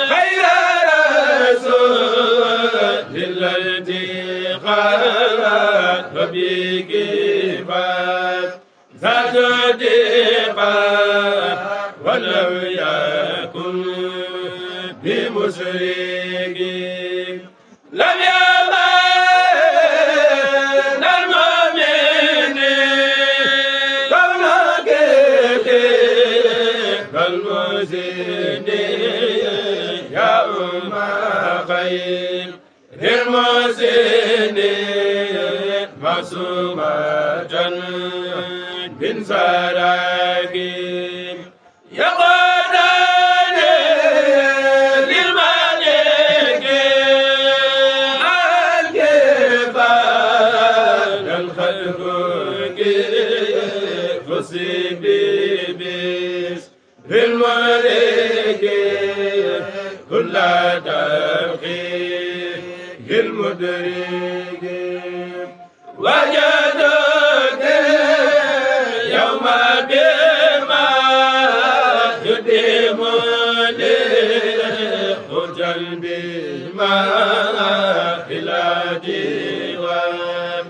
خير رسول بكفاك ذات دقاء ولم يكن بمشرك لم يكن المؤمن كونك كالمزن يا أم خير المحسنين معصومة من سراكين يقودان للملك الكفار الخلق فصيب بس في الملك كل تلقين المدرك وجدك يوم بما يديم لخجل بما إلى جواب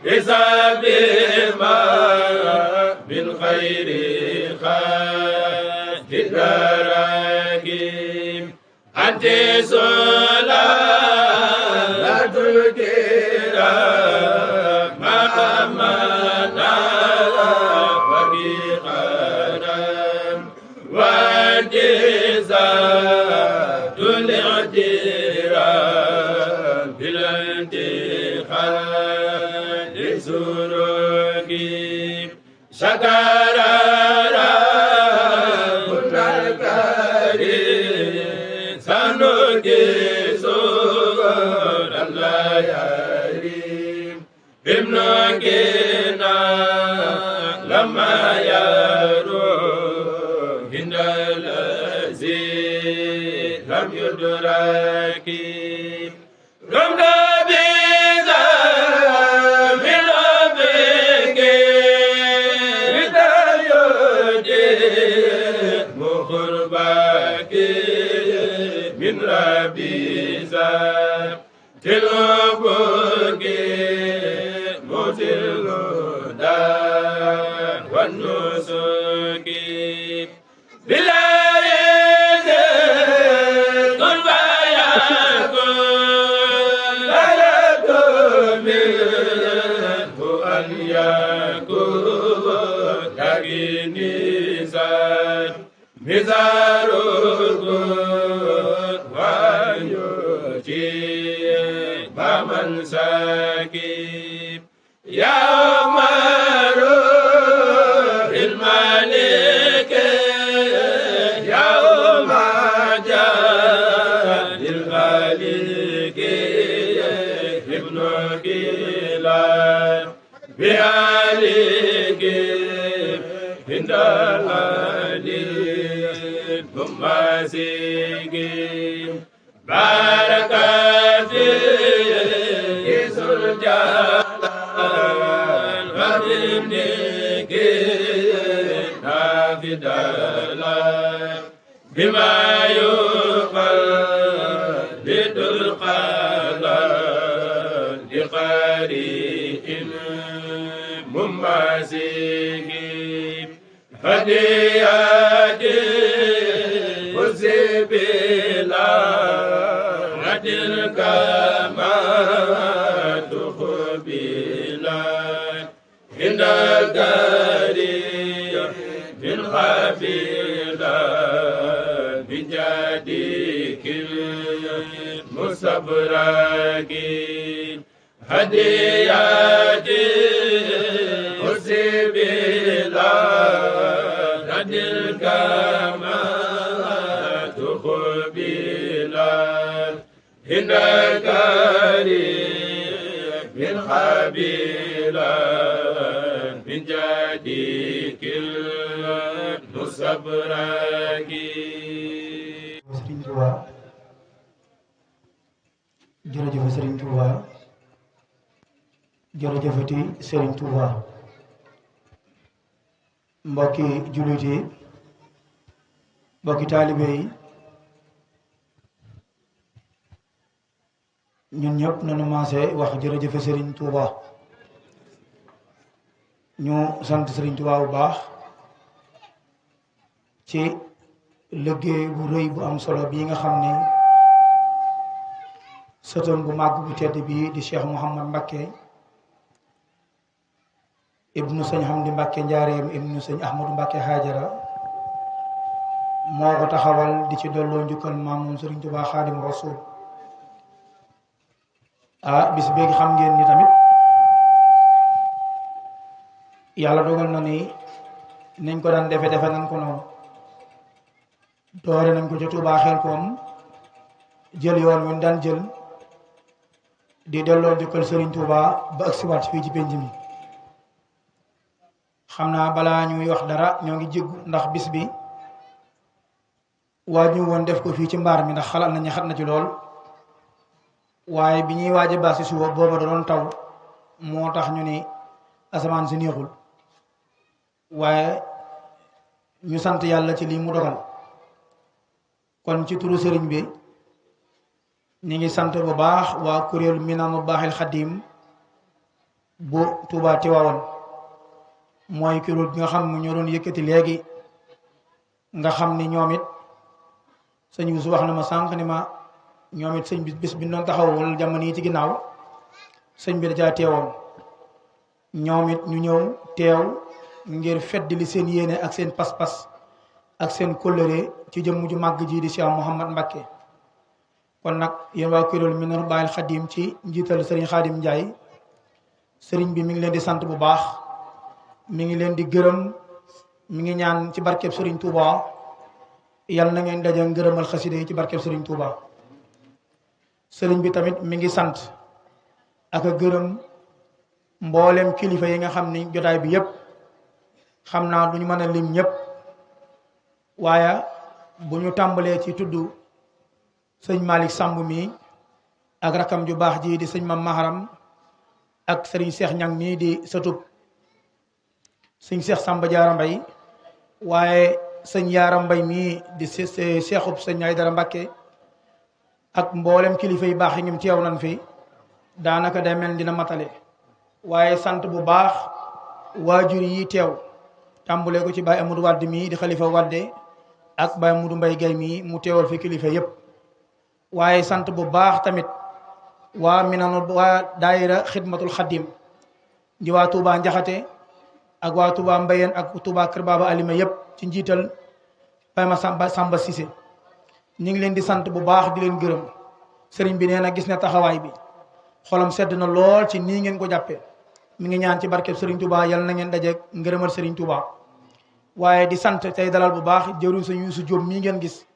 حساب ما بالخير خاد الدراكيم أنت صلاة الكرام محمدا وبقدم وجزاء الاعتراف بالانتقال سروقي شكر ربنا الكريم سنوكي سور الله يريم ابنكنا لما يروح هند الذي لم يدرك رمض بذا من ربك بداية مخربك من ربي ذا تلوبك مزل دار والنسك بلا مزار ويجي بمن ساكي يا عمر الملك يا عمر الخالق ابن كلاب بآلك عند الحديث ثم سيقيم بارك فيه ذو الجلال خدمني نافذ الله بما يقلد القلال لقارئ ممسك هدياتي وزبيلا عدل كما تخبيلا عند الكريم من خبيلا بجديك المستبرك هدياتي وزبيلا كما تخبيلا هند الكريم من خبيلا من جديك المستبرك Serigne Touba jërëjëf Serigne Touba jërëjëfati Serigne Touba mbokki jullit yi mbokki taalibe yi ñun ñëpp nañu maase wax jërëjëf Serigne Touba ñu sant Sëriñ Tuubaa bu baax ci liggéey bu rëy bu am solo bii nga xam ni sëtam bu màgg bu tedd bii di Cheikh Mouhamad Mbacké ibnu sëñ Hamdi Mbacké Njaareem ibnu sëñ Ahmadou Mbacké Haajara moo ko taxawal di ci dolloo njukkal maam moom Sëriñ Tuubaa Xaadimu Rasuul bis bi xam ngeen ni tamit yàlla dogal na ni niñ ko daan defe nañ ko noonu doore nañ ko ci Tuubaa Xelkom jël yoon wi ñu daan jël di delloo njukkal Sëriñ Tuubaa ba agsiwaat fii ci penc mi xam naa balaa ñuy wax dara ñoo ngi jéggu ndax bis bi waaj ñu woon def ko fii ci mbaar mi ndax xalaat nañu xat na ci lool waaye bi ñuy waaje baas si suba booba da doon taw moo tax ñu ni asamaan si neexul waaye ñu sant yàlla ci lii mu dogal kon ci turu sëriñ bi ñu ngi sant bu baax waa kuréelu Minaanu Baaxil Xadim bu Tuubaa Tiwaawan mooy kuréel bi nga xam ne ñoo doon yëkkati léegi nga xam ni ñoom it sëñ bi su wax na ma sànq ni ma ñoom it sëñ bi bis bi doon taxawul jamono yi ci ginnaaw sëñ bi da caa teewoon ñoom it ñu ñëw teew ngir feddali seen yéene ak seen pas-pas ak seen kóllëre ci jëmm ju màgg ji di Cheikh Mouhamad Mbacké kon nag yéen waa kuréel Minaanu Baaxil Xadim ci njiital sëriñ Xaadim Njaay sëriñ bi mi ngi leen di sant bu baax mi ngi leen di gërëm mi ngi ñaan ci barkeb Sëriñ Touba yal na ngeen daje ngërëmal xasida yi ci barkeb Sëriñ Touba sëriñ bi tamit mi ngi sant ak a gërëm mboolem kilifa yi nga xam ni jotaay bi yépp xam naa duñu mën a lim ñëpp waaye bu ñu tàmbalee ci tudd sëñ Malick Samb mi ak rakam ju baax ji di sëñ Mam Maharam ak sëriñ Cheikh Ñang mii di sëtub sëñ Cheikh Samba Diarra Mbay waaye sëñ Yaara Mbay mii di seexub sëñ Aydara Mbacké ak mboolem kilifa yu baax yi ngim teew nañ fi daanaka day mel dina matale waaye sant bu baax waajur yi teew tàmbulee ko ci Baye Amadou Wade mii di xalifa Wade ak Baye Amadou Mbay Gay mii mu teewal fi kilifa yépp waaye sant bu baax tamit waa Minaanu waa daayira Xidmatul Xadim di waa Touba Njaxate ak waa Touba Mbayeen ak Touba Kër Baba Alima yépp ci njiital Baye ma Samba Cissé ñu ngi leen di sant bu baax di leen gërëm sëriñ bi nee na gis na taxawaay bi xolam sedd na lool ci nii ngeen ko jàppee mi ngi ñaan ci barkeb Sëriñ Touba yal na ngeen dajeeg ngërëmal Sëriñ Touba waaye di sant tey dalal bu baax jëruñ sa Yuusu Jóob mii ngeen gis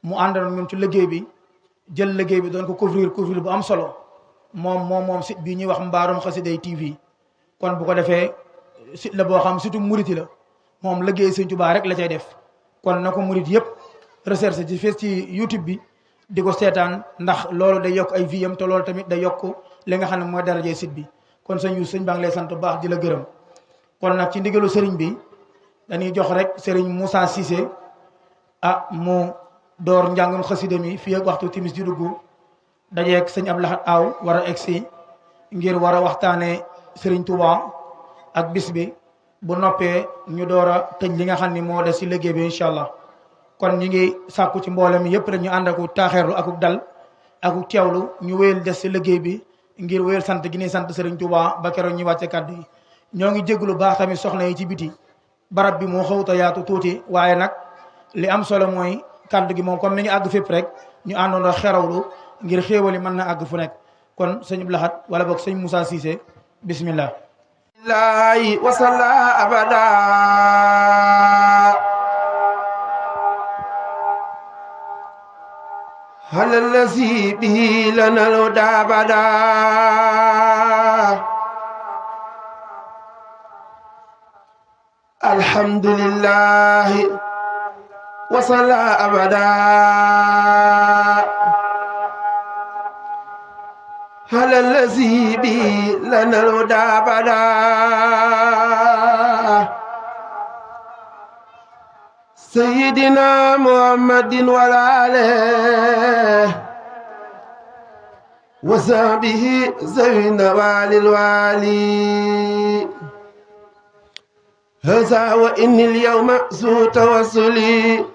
mu àndal ñun ci liggéey bi jël liggéey bi doon ko couvrir bu am solo moom site bii ñuy wax Mbaarum Xasiday TV kon bu ko defee site la boo xam surtout muriti la moom liggéey Sëriñ Touba rek la cay def kon na ko murit yëpp recherche ci fees ci YouTube bi di ko seetaan ndax loolu day yokk ay vie am te loolu tamit day yokk li nga xam ne mooy darajee site bi kon sëñ baa ngi lay sant bu baax di la gërëm kon nag ci ndigalu sëriñ bi dañuy jox rek sëriñ Moussa Cissé mu door njàngum xasida mi fii ak waxtu timis di dugg dajeeg sëñ Abdou Lahad Aw war a egsi ngir war a waxtaane sëriñ Touba ak bis bi bu noppee ñu door a tëj li nga xam ni moo des ci liggéey bi incha allah kon ñu ngi sàkku ci mboolem mi yëpp rek ñu ànd aku taaxeerlu akuk dal akuk teewlu ñu wéyal des ci liggéey bi ngir wéyal sant gi ni sant Serigne Touba ba keroog ñu wàcce kàddu yi ñoo ngi jégalu baax tamit soxna yi ci biti barab bi moo xawta yaatu tuuti waaye nag li am solo mooy kàddu gi moom comme mi ngi àgg fépp rek ñu àndoon xerawlu ngir xéewali mën na àgg fu nekk kon sëñ Abdou Lahad wala boog sëñ Moussa Cissé bismillah laahi wasalla abada على الذي به لنا الهدى بدا الحمد لله وصلى أبدا على الذي به لنا الهدى بدا سيدنا محمد وآله وصحبه ذوي النوال الوالي هذا وإني اليوم ذو توسلي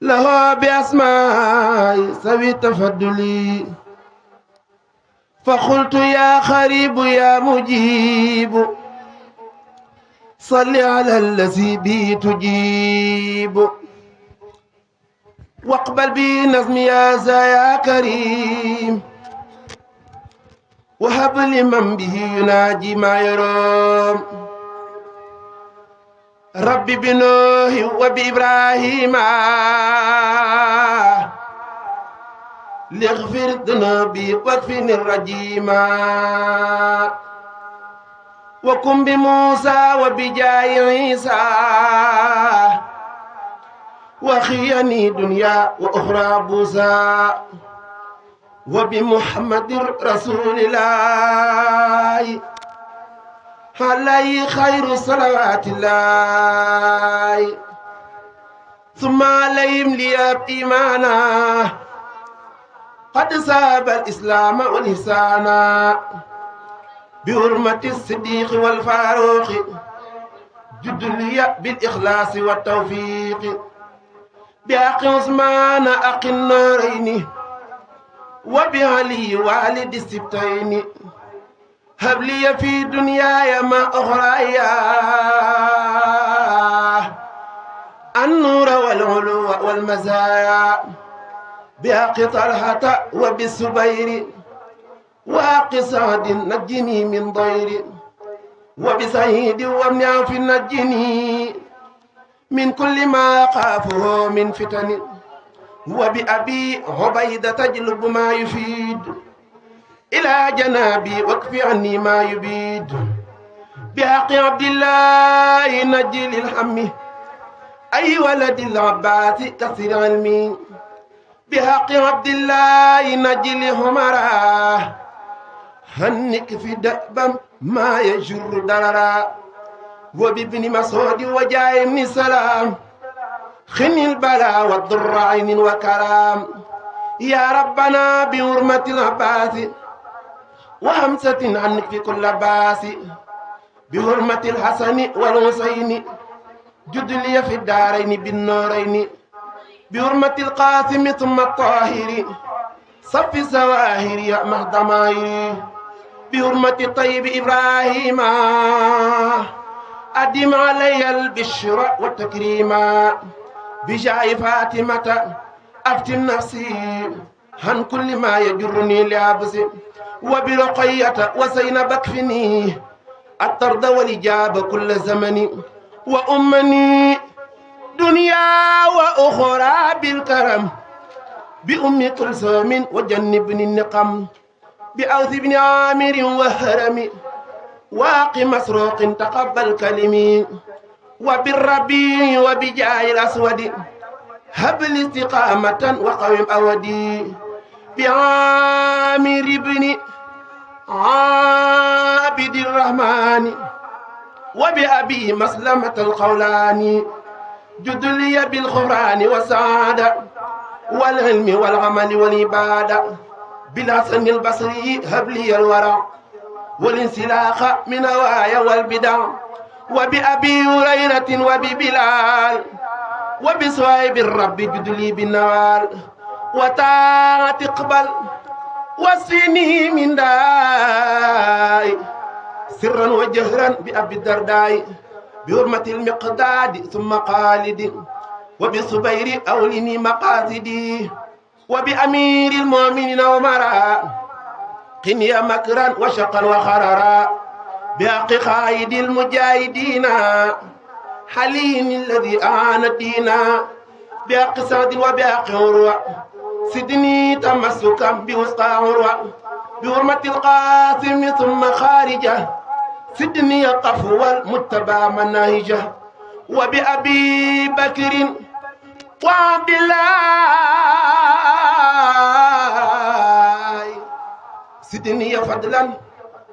له بأسماء سوي تفضلي فقلت يا خريب يا مجيب صل على الذي به تجيب واقبل بي نظمي يا كريم وهب لمن به يناجي ما يروم ربي بنوح وبإبراهيم لاغفر ذنوبي واكفني الرجيم وكن بموسى وبجاي عيسى وخيني دنيا وأخرى بوسى وبمحمد رسول الله عليه خير صلوات الله ثم عليهم لياب إيمانا قد ساب الإسلام والإحسان بحرمة الصديق والفاروق جد لي بالإخلاص والتوفيق بحق عثمان أخي النورين وبعلي والد السبتين هب لي في دنياي ما أخرايا النور والعلو والمزايا بحق طلحة وبالسبير وحق سعد نجني من ضير وبسعيد وابن عوف نجني من كل ما خافه من فتن وبأبي عبيدة تجلب ما يفيد إلى جنابي واكفي عني ما يبيد بحق عبد الله نجل الهم أي ولد العباس كثير علمي بحق عبد الله نجل همرا هنك في دأبا ما يجر دررا وبابن مسعود وجاء ابن سلام خن البلاء والضر عين وكلام يا ربنا بحرمة العباس وهمسة عنك في كل باس بحرمة الحسن والحسين جد لي في الدارين بالنورين بحرمة القاسم ثم الطاهر صف الزواهر يا مهدمائي بحرمة الطيب إبراهيم أدم علي البشر والتكريم بجاه فاطمة أفتن نفسي عن كل ما يجرني لعبس وبرقية وزينب اكفني الطرد والإجابة كل زمن وأمني دنيا وأخرى بالكرم بأم كلثوم وجنبني النقم بأوس بن عامر وهرم واقي مسروق تقبل كلمي وبالربيع وبجاه الأسود هب لي استقامة وقوم أودي بعامر بن عابد الرحمن وبأبي مسلمة القولاني جد لي بالغفران والسعادة والعلم والعمل والعبادة بالحسن البصري هب لي الورع والانسلاخ من هوايا والبدع وبأبي هريرة وببلال وبصهيب الرب جد لي بالنوال وطاعة تقبل وسني من داي سرا وجهرا بأبي الدرداء بحرمة المقداد ثم خالد وبصبير أولني مقاصدي وبأمير المؤمنين عمرا قني مكرا وشقا وخررا بحق قائد المجاهدين حليم الذي أعان الدين بحق سعد وبحق عروة سدني تمسكا بوسطى عروة بحرمة القاسم ثم خارجه سدني قفو المتبع مناهجه وبأبي بكر وعبد الله سدني فضلا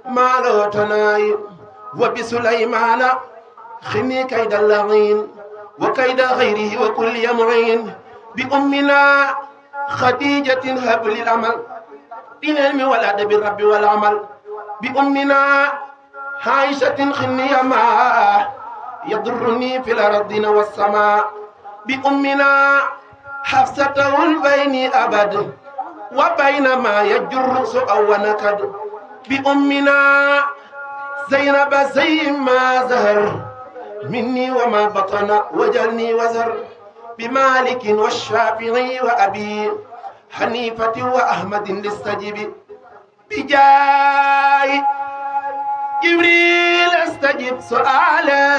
ما له تناي وبسليمان خني كيد اللعين وكيد غيره وكل يمعين بأمنا خديجة هب للعمل بالعلم والأدب الرب والعمل بأمنا عائشة خني ما يضرني في الأرض والسماء بأمنا حفصة البين أبد وبينما يجر سوء ونكد بأمنا زينب زي ما زهر مني وما بطن وجلني وزر بمالك والشافعي وأبي حنيفة وأحمد لاستجب بجاي جبريل استجب سؤاله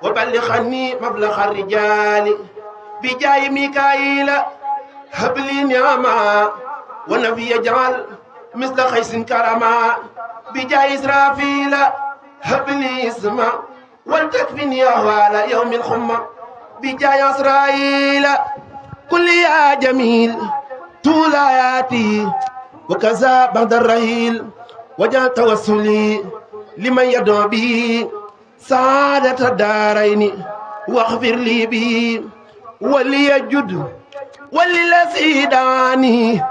وبلغني مبلغ الرجال بجاي ميكائيل هب لي نعما ونبي يجعل مثل خيس كرما بجاي إسرافيل هب لي اسما ولتكفني أهوال يوم الخمة بجاي إسرائيل كل يا جميل طول آياتي وكذا بعد الرحيل وجاء توسلي لمن يدعو به سعادة الدارين واغفر لي به وليجد وللذي دعاني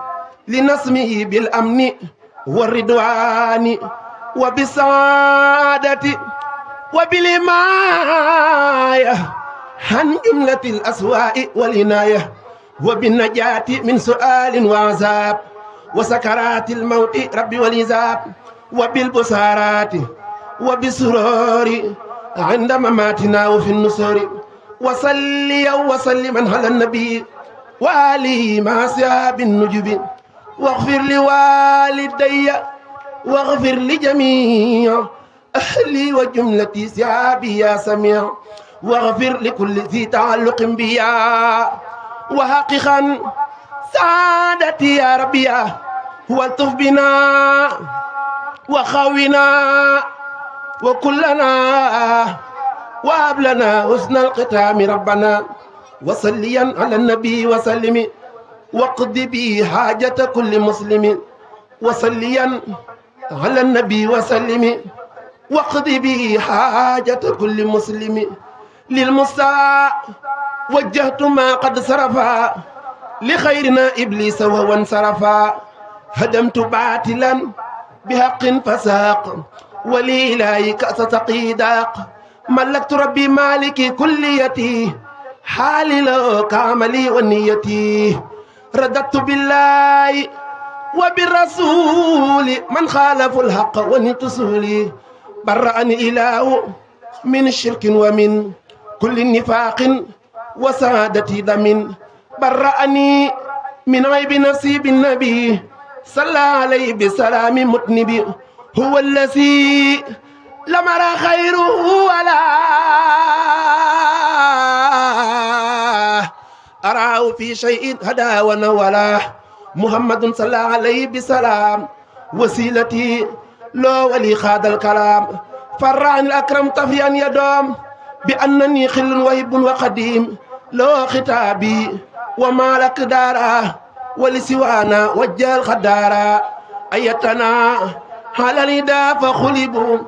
لنسمه بالأمن والرضوان وبالسعادة وبالحماية عن جملة الأسواء والعناية وبالنجاة من سؤال وعذاب وسكرات الموت ربي والعذاب وبالبصارات وبالسرور عند مماتنا وفي النصور وصلي وسلم على النبي وآله مع أصحاب النجب واغفر لوالدي واغفر لجميع أهلي وجملة سعابي يا سميع واغفر لكل ذي تعلق بيا وحققا سعادتي يا ربي والطف بنا وخونا وكلنا وهب لنا حسن الختام ربنا وصليا على النبي وسلم واقض به حاجة كل مسلم وصليا على النبي وسلم واقض به حاجة كل مسلم للمستعى وجهت ما قد صرفا لخيرنا إبليس وهو انصرفا هدمت باطلا بحق فساق ولإلهي كأس تقيداق ملكت ربي مالكي كليتي حالي له كعملي ونيتي رددت بالله وبالرسول من خالف الحق ونتصولي برأني إله من الشرك ومن كل نفاق وسعادتي ضمن برأني من عيب نفسي بالنبي صلى عليه بسلام متنبي هو الذي لم أرى خيره ولا أراه في شيء هدى ونولا محمد صلى عليه بسلام وسيلتي لو ولي خاد الكلام فرعني الأكرم طفيا يدوم بأنني خل وهب وقديم لو خطابي ومالك دارا ولسوانا وجه الخدارا أيتنا على النداء فخلبوا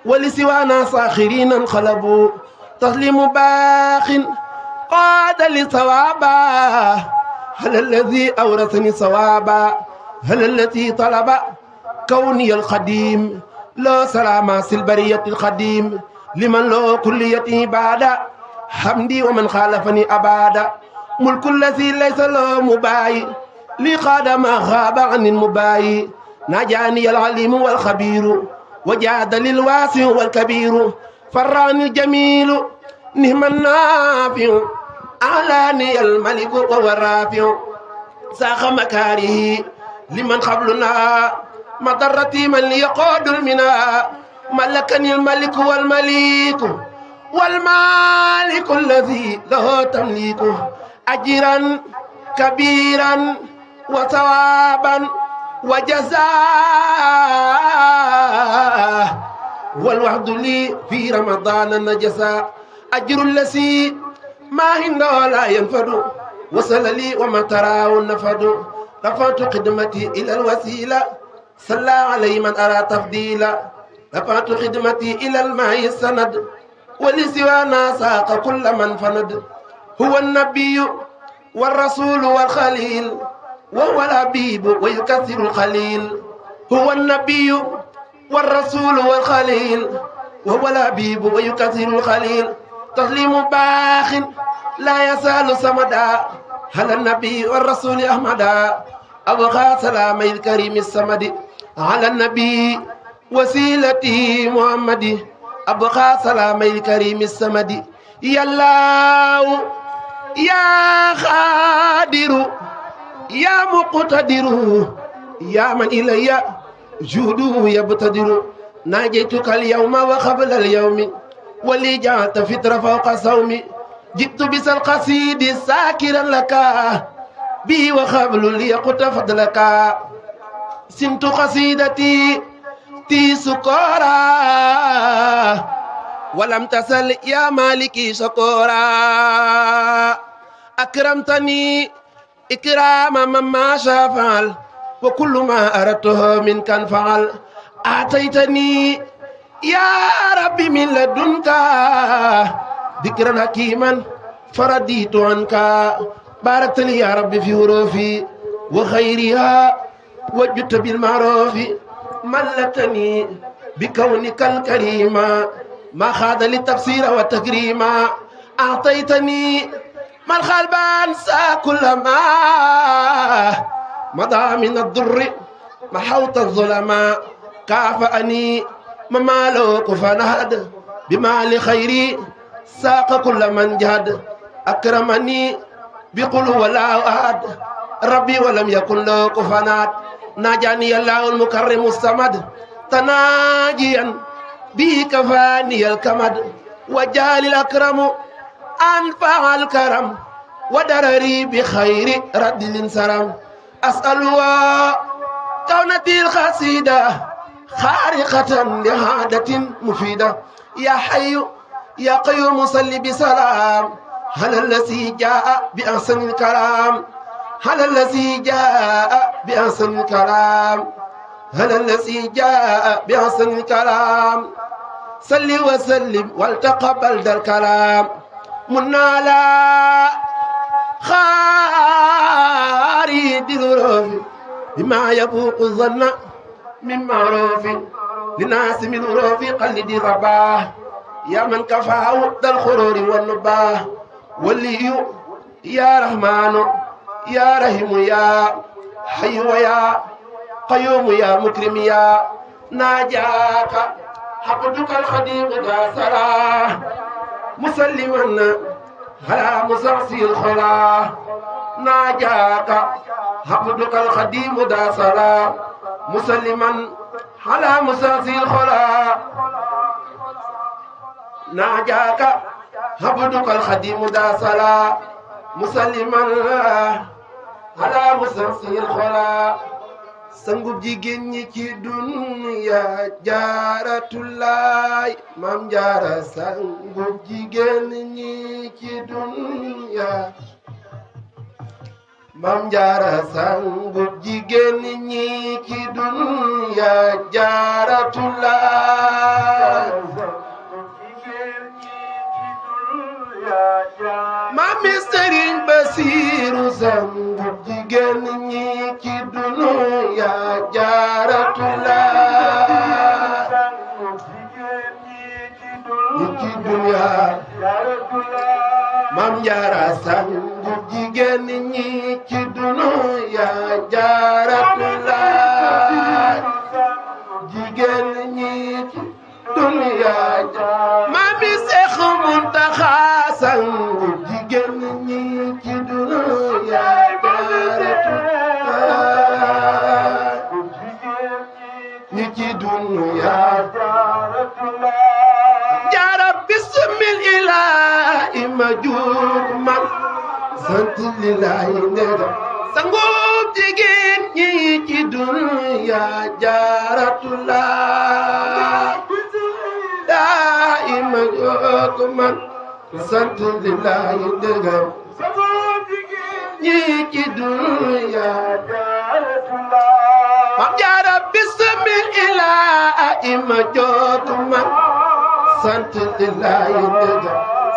ولسوانا ساخرين انقلبوا تسليم باخ قاد لصوابا هل الذي أورثني صوابا هل الذي طلب كوني القديم لا سلام سلبرية القديم لمن له كليته بعد حمدي ومن خالفني أبادا ملك الذي ليس له مباي لقاد ما غاب عن المباي نجاني العليم والخبير وجاد للواسع والكبير فراني الجميل نهم النافع أعلاني الملك وهو الرافع ساخ مكاره لمن قبلنا مضرتي من يقود المنى ملكني الملك والمليك والمالك الذي له تمليك أجرا كبيرا وثوابا وجزاء والوعد لي في رمضان النجساء أجر الذي ما عنده لا ينفد وصل لي وما تراه النفد رفعت خدمتي إلى الوسيلة صلى عليه من أرى تفضيلا رفعت خدمتي إلى الماء السند ولسوانا ساق كل من فند هو النبي والرسول والخليل وهو الحبيب ويكثر الخليل هو النبي والرسول والخليل وهو الحبيب ويكثر الخليل تسليم باخ لا يزال صمدا على النبي والرسول أحمدا أبغى سلامي الكريم الصمد على النبي وسيلتي محمد أبغى سلامي الكريم الصمد يا الله يا خادر يا مقتدر يا من إلي جوده يبتدر ناجيتك اليوم وقبل اليوم ولي جعلت فطر فوق صومي جئت بس القصيد ساكرا لك بي وقبل ليقت فضلك سمت قصيدتي تي سكورا ولم تسل يا مالكي شكورا أكرمتني إكرام مما شافعل وكل ما أردته منك انفعل آتيتني يا ربي من لدنك ذكرا حكيما فرديت عنك باركت لي يا ربي في حروفي وخيرها وجدت بالمعروف ملتني بكونك الكريم ما خاد للتفسير والتكريم أعطيتني ما القلب أنسى كل ما مضى من الضر محوت الظلماء كافأني ممالوك فنهد بمال خيري ساق كل من جهد أكرمني بقل ولا أحد ربي ولم يكن له كفنات ناجاني الله المكرم الصمد تناجيا به كفاني الكمد وجال الأكرم أنفع الكرم ودرري بخير رد الانسرم أسأل كونتي القصيدة خارقة لعادة مفيدة يا حي يا قيوم صل بسلام على الذي جاء بأحسن الكلام على الذي جاء بأحسن الكلام على الذي جاء بأحسن الكلام صل وسلم والتقبل ذا الكلام منالا خارج الروف بما يفوق الظن من معروف لناس من روف قلد الرباه يا من كفاه ذا الخرور والنباه ولي يا رحمن يا رحيم يا حي ويا قيوم يا مكرم يا ناجاك حقدك الخديم ذا سلام مسلما على مسعسي الخلا ناجاك حقدك الخديم ذا سلام مسلما على مسعسي الخلا ناجاك حقدك الخديم ذا سلام مسلما على مسعسي الخلا sangub jigéen ñi ci dunya jaaratulaay maam jaara sangub jigéen ñi ci dunya maam jaara sangub jigéen ñi ci dunya jaaratulaay maami Sëriñ Basiiru sangub jigéen ñi ci dunya jaaratulaay ci dunya maam jaara sangub jigéen ñi ci dunya jaaratulaay jigéen ñi ci dunya maami Seex Muntaxa sangub jigéen ñi ci dunya ñi ci dunya jaara bismil ilaahi ma juur man sant lillahi ndega sangub jigéen ñi ci dunya jaaratullah ilaahi ma juur man sant lillahi ndega ñi ci dunya Maam Jaara bismil ilaahi ma jootu man sant lillahi ndega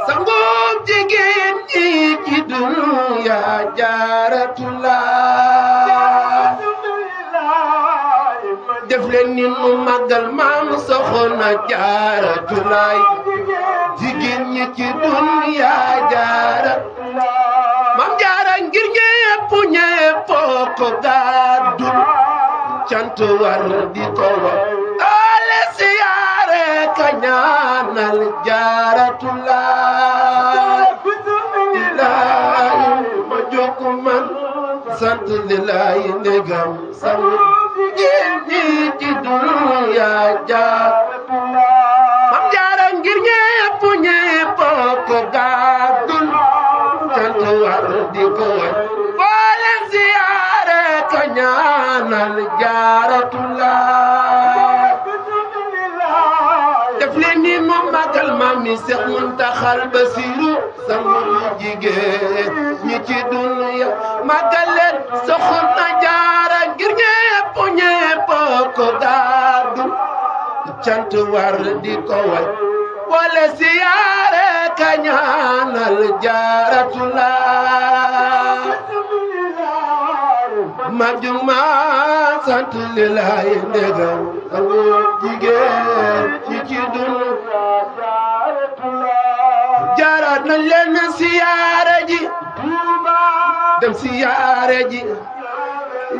sangub jigéen ñi ci dunya jaaratullah def leen ni nu màggal maam Soxna Jaaratulaay jigéen ñi ci dunya jaara maam jaara ngir ñépp ko gàddul cant war di ko wax ale siyaare ka ñaanal Jaaratulaay ilaahi ma jokk man sant lillahi ndegam sang ñi ci dunya jaar mam jaara ngir ñépp ko gàddul cant war di ko way boole siyaare ka ñaanal Jaaratulaay def leen ni mu magal maam mi Seex Muntaxal Basiru sangu jigéen ñi ci dunya magal leen Soxna Jaara ngir ñépp ko gàddul cant war di ko way boole siyaare ka ñaanal Jaaratulaay ma jug ma sant lillahi ndegam sangu jigéen ñi ci dunya jaara nañ leen siyaare ji dem siyaare ji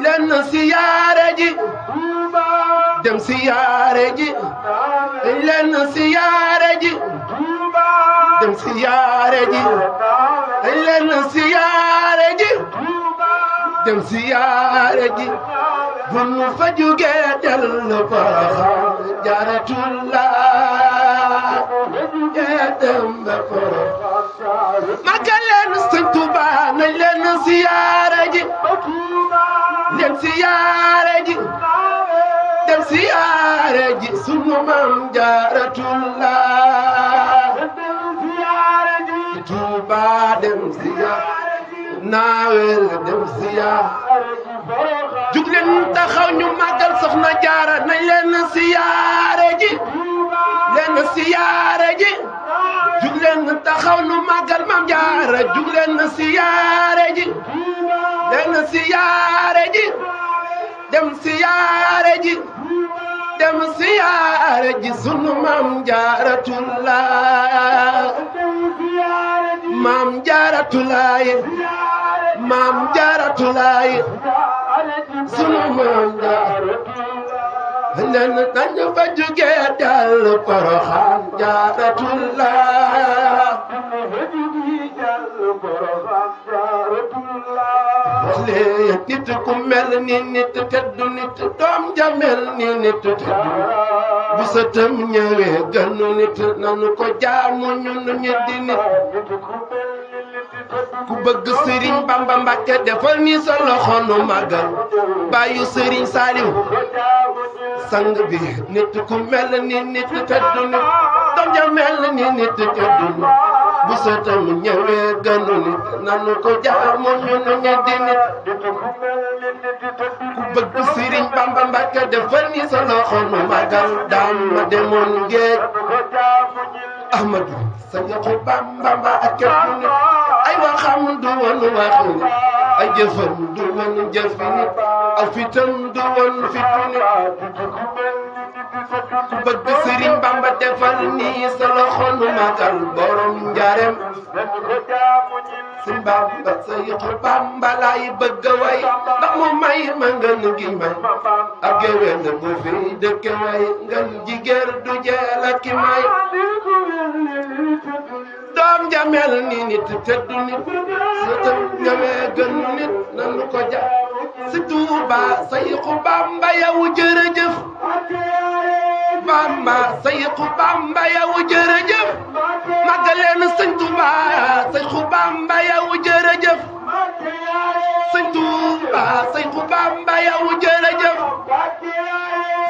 leen siyaare ji dem siyaare ji leen siyaare ji dem siyaare ji leen siyaare ji dem siyaare ji bu nu fa jugee dellu Porokhane Jaaratulaay dem ba Porokhane magal leen Sëñ Tuubaa nañ leen siyaare ji leen siyaare ji dem siyaare ji sunu maam Jaaratulaay Tuubaa dem siyaare naawel dem siyaare jug leen taxaw ñu màggal Soxna Jaara nañ leen siyaare ji leen siyaare ji jug leen taxaw ñu màggal Maam Jaara jug leen siyaare ji leen siyaare ji dem siyaare ji dem siyaare ji sunu maam Jaaratulaay maam Jaaratulaay maam Jaaratulaay sunu maam Jaaratulaay leen nañu fa jugee dal Porokhane Jaaratulaay leen nit ku mel ni nit teddu nit doom ja mel ni nit teddu bu sëtam ñëwee gënu nit nanu ko jaamu ñun ñi di nit ku bëgg Sëriñ Bamba Mbàkke defal ni sa loxo nu magal bàyyu Sëriñ Saaliw sang bi nit ku mel ni nit teddu nit doom ja mel ni nit teddu nit bu sëtam ñëwee gënu nit nanu ko jaamu ñun ñi di nit ku bëgg Sëriñ Bamba Mbàkke defal ni sa loxo nu magal daam ma demoon géej Ahmadu Seexu Bamba Mbàkke nit ay waxam du woon waxi nit ay jëfam du woon jëfi nit aw fitam du woon fitu nit ku bëgg Sëriñ Bamba defal nii sa loxo nu magal borom njaarem Sëriñ Bamba Seexu Bamba laay bëgg way ndax mu may ma ngeen gi may ab géwél bu fi dëkk way ngeen jigéen du jeel ak ki may doom ja mel ni nit teddu nit sëtam ñëwee gën nit nanu ko ja si Tuuba Seexu Bamba yow jërëjëf Bamba Seexu Bamba yow jërëjëf magaleen Sëñ Tuuba Seexu Bamba yow jërëjëf Sëñ Tuuba Seexu Bamba yow jërëjëf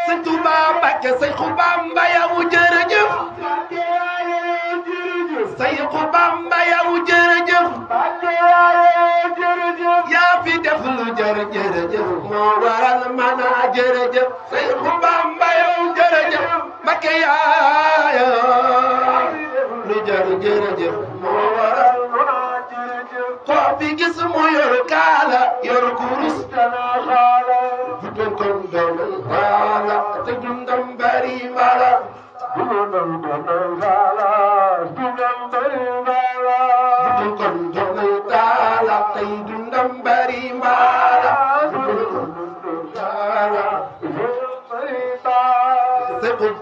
Sëñ Tuuba Mbàkke Seexu Bamba yow jërëjëf Seexu Bamba yow jërëjëf yaa fi def lu jërëjëf moo waral mana jërëjëf Seexu Bamba yow jërëjëf Mbakke yaaya lu jërëjëf moo waral koo fi gis mu yor kaala yor kurus bu doon kon doon kaala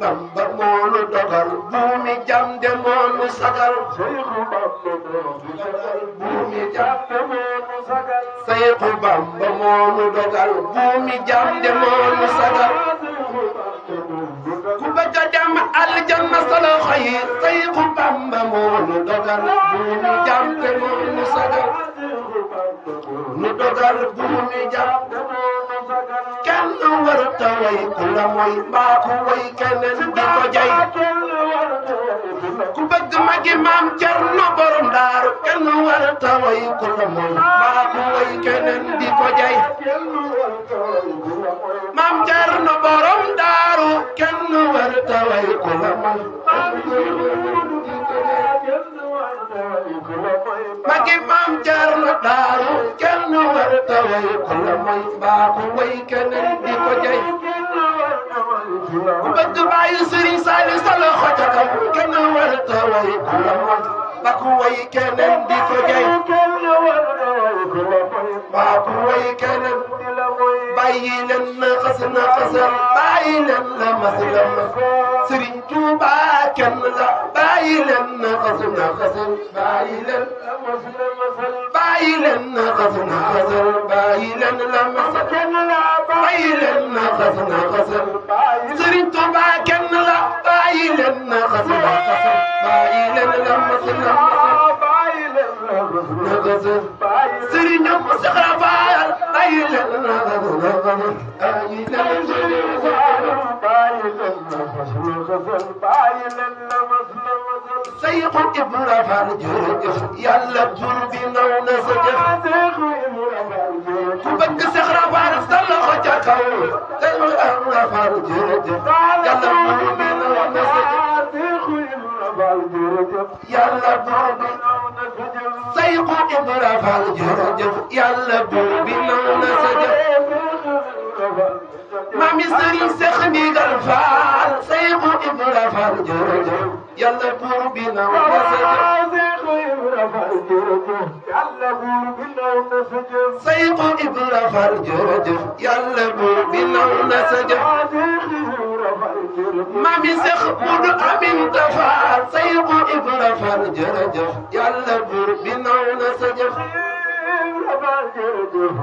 Bamba moonu dogal buumi jam de moonu sagal buumi jam de moonu sagal Seexu Bamba moonu dogal buumi jam de moonu sagal ku bëgg a dem aljanna solo xëy Seexu Bamba moonu dogal buumi jam de moonu sagal nu dogal buumi jam kenn warta way ku la mooy mbaa ku way keneen di ko jay ku bëgg magi maam Cerno borom daaru kenn warta way ku la mooy mbaa ku way keneen di ko jay maam Cerno borom daaru kenn warta way ku la mooy magi maam Cerno daaru kenn warta way ku la mooy mbaa ku way keneen di ko jay ku bëgg bàyyi Sëriñ Saaliw sa loxo ca kaw kenn warta way ku la mooy mbaa ku way keneen di ko jay mbaa ku way keneen bàyyi leen na xasal bàyyi leen la mas Sëriñ Tuuba kenn la bàyyi leen na xasal bàyyi leen bàyyi leen na xasal bàyyi leen la mas bàyyi leen na xasal Sëriñ Tuuba kenn la bàyyi leen na xasal bàyyi leen la mas Sëriñ Seex Faal bàyyi leen na Seexu Ibra Faal jërëjëf Yàlla buur bi naw na sa jëf ku bëgg Seex Faal sa loxo ca kaw Seexu Ibra Faal jërëjëf Yàlla buur bi naw na sa jëf Yàlla buur bi Seexu Ibra Faal jërëjëf Yàlla buur bi naw na sa jëf Mami Sëriñ Seex Ndigal Faal Seexu Ibra Faal jërëjëf Yàlla buur bi naw na sa jëf Seexu Ibra Faal jërëjëf Yàlla buur bi naw na sa jëf Mami Seex Mudu Aminta Faal Seexu Ibra Faal jërëjëf Yàlla buur bi naw na sa jëf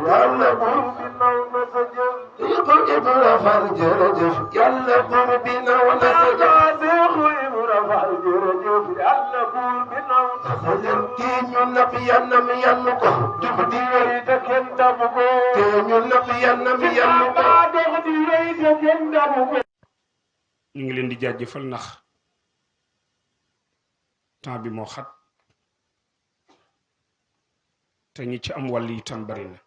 Yàlla buur bi naw na sa jëf Seexu Ibra Faal jërëjëf Yàlla buur bi naw na sa jëf kii ñu napp yannam yann ko jub di wéy te kenn dabu ko kii ñu napp yannam yann ko ñu ngi leen di jaajëfal ndax temps bi moo xat te ñi ci am wàll itam bari na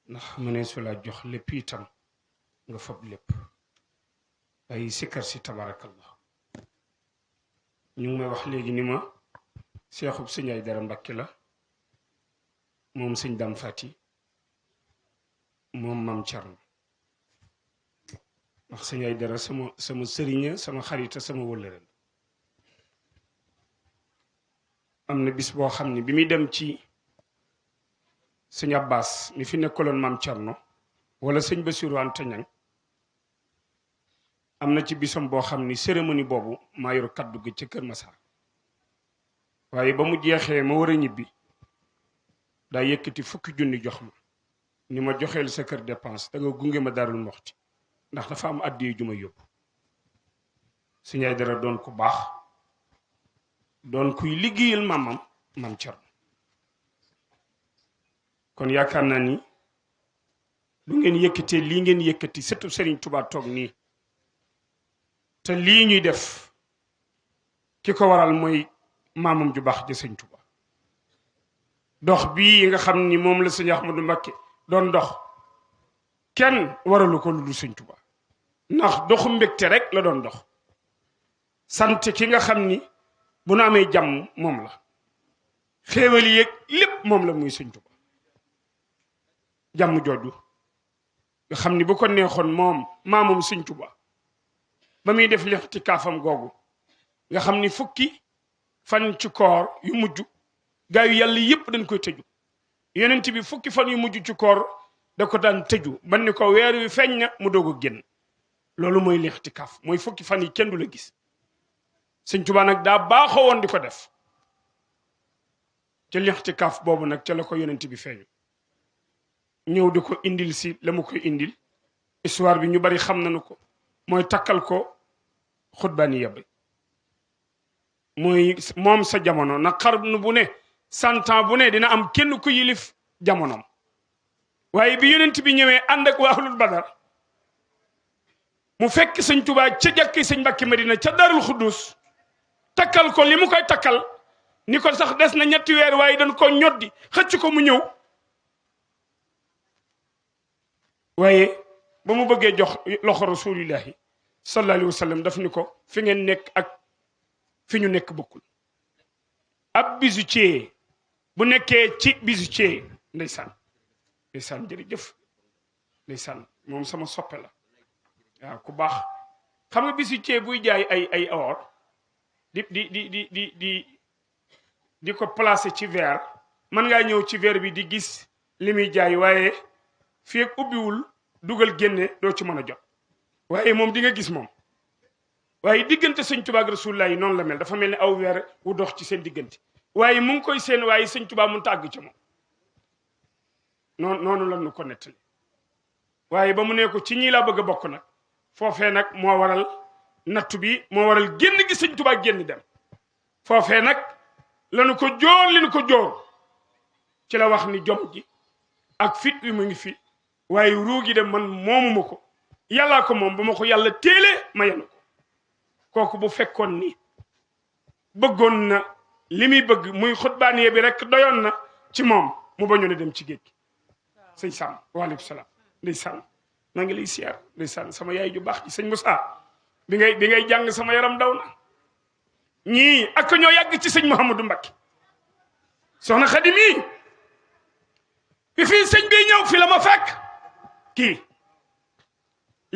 ndax mënee su la jox lépp itam nga fab lépp ay sikkar si tabarakallah ñu ngi may wax léegi ni ma seexub sëñ Aydara Mbàkke la moom sëñ Dam Fati moom Maam Cerno ndax sëñ Aydara sama sëriña sama xarita sama wëllëre am na bis boo xam ne bi muy dem ci sëñ Abbas mi fi nekkaloon Maam Cerno wala sëñ Basiru Anta Ñaŋ am na ci bisam boo xam ni cérémonie boobu maa yor kaddu gi ca Kër Massar waaye ba mu jeexee ma war a ñibbi daa yëkkati 10 junni jox ma ni ma joxeel sa kër dépense da nga gunge ma Daarul Muxti ndax dafa am addiya ju ma yóbbu sëñ Aydara doon ku baax doon kuy liggéeyal maamam Maam Cerno kon yaakaar naa ni lu ngeen yëkkatee lii ngeen yëkkati surtout Serigne Touba toog nii te lii ñuy def ki ko waral mooy maamam ju baax ja sëñ Touba dox bii nga xam ni moom la sëñ Ahmadou Mbacké doon dox kenn waralu ko lu dul sëñ Touba ndax doxu mbégte rek la doon dox sant ki nga xam ni bu nu amee jàmm moom la xéewal yeeg lépp moom la muy sëñ Touba jàmm jooju nga xam ni bu ko neexoon moom maamam sëñ Touba ba muy def lixtikaafam googu nga xam ni fukki fan ci koor yu mujj gaa yu yàlla yépp dañ koy tëju yonent bi fukki fan yu mujj ci koor da ko daan tëju ban ni ko weer wi feeñ na mu doog a génn loolu mooy lixtikaaf mooy fukki fan yi kenn du la gis sëñ Tuubaa nag daa baaxoo woon di ko def ca lixtikaaf boobu nag ca la ko yonent bi feeñu ñëw di ko indil si la mu koy indil histoire bi ñu bari xam nañu ko mooy takkal ko xutbaani yabbi mooy moom sa jamono na xarnu bu ne 100 ans bu ne dina am kenn ku yilif jamonoom waaye bi yonent bi ñëwee ànd ak waa ahlul badar mu fekk sëñ Tuubaa ca jàkki sëñ Mbàkke Madina ca Darul Xuddus takkal ko li mu koy takkal ni ko sax des na ñetti weer waaye dañ ko ñoddi xëcc ko mu ñëw waaye ba mu bëggee jox loxo rasulillahi sallallahu alayhi wa sallam daf ni ko fi ngeen nekk ak fi ñu nekk bokkul ab bijoutier bu nekkee ci bijoutier ndeysaan ndeysaan jërëjëf ndeysaan moom sama soppe la waaw ku baax xam nga bijoutier buy jaay ay or di ko placer ci verre mën ngaa ñëw ci verre bi di gis li muy jaay waaye fii ak ubbiwul dugal génne doo ci mën a jot waaye moom di nga gis moom waaye diggante sëñ Tuubaa ak Rasulullah yi noonu la mel dafa mel ni aw weer wu dox ci seen diggante waaye mu ngi koy seen waaye sëñ Tuubaa mun tàgg ci moom noonu la nu ko nettali waaye ba mu ne ko ci ñii laa bëgg a bokk nag foofee nag moo waral nattu bi moo waral génn gi sëñ Tuubaa génn dem foofee nag lanu ko jóor li nu ko jóor ci la wax ni jom ji ak fit wi mu ngi fi waaye ruugi de man moomuma ko yàllaa ko moom ba ma ko yàlla téelee ma yenu ko kooku bu fekkoon ni bëggoon na li muy bëgg muy xutbaaniye bi rek doyoon na ci moom mu bañoon a dem ci géej gi sëñ Sam waaleykum salaam ndeysaan maa ngi lay siyaar ndeysaan sama yaay ju baax ji sëñ Moussa bi ngay jàng sama yaram daw na ñii ak ñoo yàgg ci sëñ Mouhamadou Mbacké soxna Xadi mi bi fii sëñ bi ñëw fi la ma fekk kii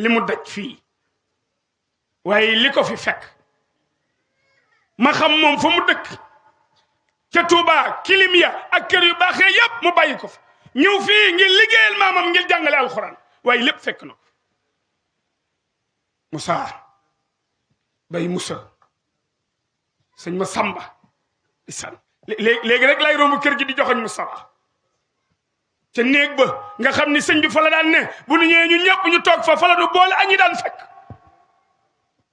li mu daj fii waaye li ko fi fekk ma xam moom fa mu dëkk ca Touba kilim ya ak kër yu baaxee yépp mu bàyyi ko fa ñëw fii ngir liggéeyal maamam ngir jàngale alxuraan waaye lépp fekk na ko Moussa bay Moussa sëñ ma Samba isan léegi rek lay romb kër gi di joxoñ Moussa ca néeg ba nga xam ni sëñ bi fa la daan ne bu nu ñëwee ñu ñëpp ñu toog fa la du boole añi daan fekk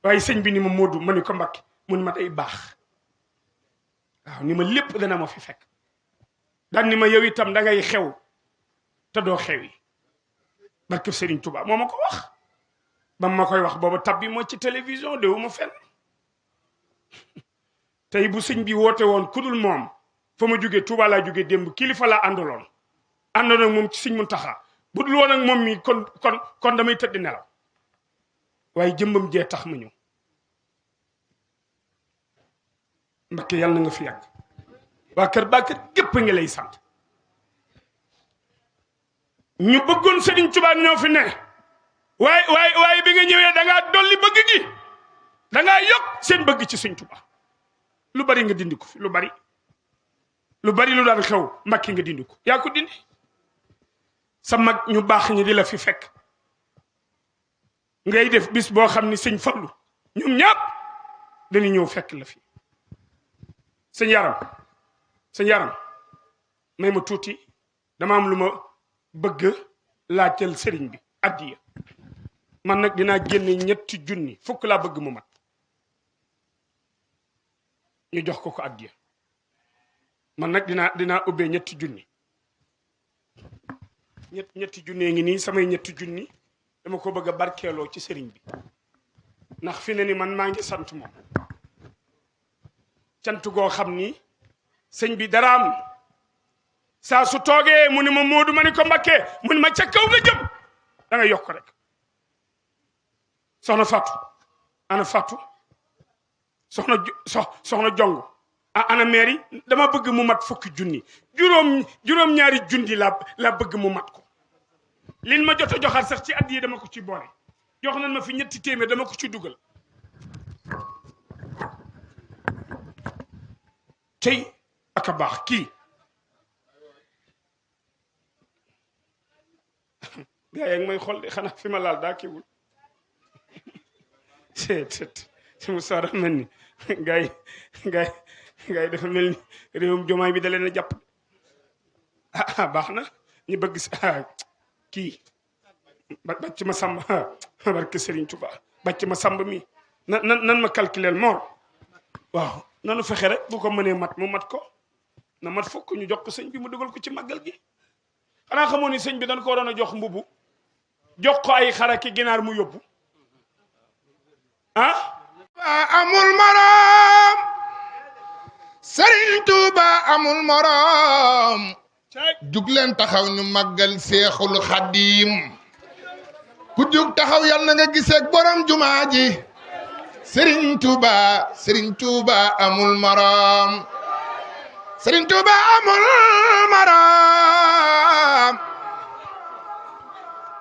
waaye sëñ bi ni ma Moodu ma ni ko Mbakke mun ma day baax waaw ni ma lépp dana ma fi fekk daan ni ma yow itam da ngay xew te doo xew yi barke Serigne Touba moo ma ko wax ba ma koy wax booba tab bi moo ci télévision de wu ma fenn tey bu sëñ bi woote woon kudul moom fa ma jógee Touba laa jógee démb kilifa laa àndaloon àndoon ak moom ci sëñ Muntaxa bu dul woon ak moom mi kon damay tëdd nelaw waaye jëmbam jee tax ma ñëw Mbakke yàlla na nga fi yàgg waa kër Bakar gépp ngi lay sant ñu bëggoon Sëriñ Tuubaa ñoo fi ne waaye bi nga ñëwee da ngaa dolli bëgg gi da ngaa yokk seen bëgg ci Sëriñ Tuubaa lu bari nga dindi ko fi lu bari lu daan xew Mbakke nga dindi ko yaa ko dindi sa mag ñu baax ñi di la fi fekk ngay def bis boo xam ni sëñ Fallu ñoom ñàpp dañuy ñëw fekk la fi sëñ yaram may ma tuuti dama am lu ma bëgg laajteel sëriñ bi addiya man nag dinaa génne 3 junni fukk laa bëgg mu mat ñu jox ko addiya man nag dinaa ubbee 3 junni ñetti junne ngi nii samay 3 junni dama ko bëgg a barkeeloo ci sëriñ bi ndax fi ne ni man maa ngi sant moom cant goo xam ni sëñ bi daraam saa su toogee mu ni ma Moodu ma ni ko Mbakke mu ni ma ca kaw nga jëm da nga yokk rek soxna Fatou ana Fatou soxna jong ana mairie dama bëgg mu mat 10 junni juróom-ñaari junni la bëgg mu mat ko lin ma jot a joxaat sax ci at yi dama ko ci boole jox nañ ma fi 2 téeméer dama ko ci dugal tey aka baax kii gaa yaa ngi may xool de xanaa fi ma laal daa kiiwul si mu soora mel ni gaa yi dafa mel ni réewum jomaay bi da leen a jàpp baax na ñu bëgg kii bàcc ma sàmb barke Serigne Touba bàcc ma sàmb mi nan ma calculer Mor waaw nanu fexe rek bu ko mënee mat mu mat ko na mat fukk ñu jox ko sëñ bi mu dugal ko ci màggal gi xanaa xamoo ni sëñ bi dañ ko waroon a jox mbubu jox ko ay xaraki ginaar mu yóbbu amul morom Serigne Touba amul morom jug leen taxaw ñu màggal Seexul Xadiim ku jug taxaw yal na nga gisee borom jumaa ji Serigne Touba amul morom Serigne Touba amul morom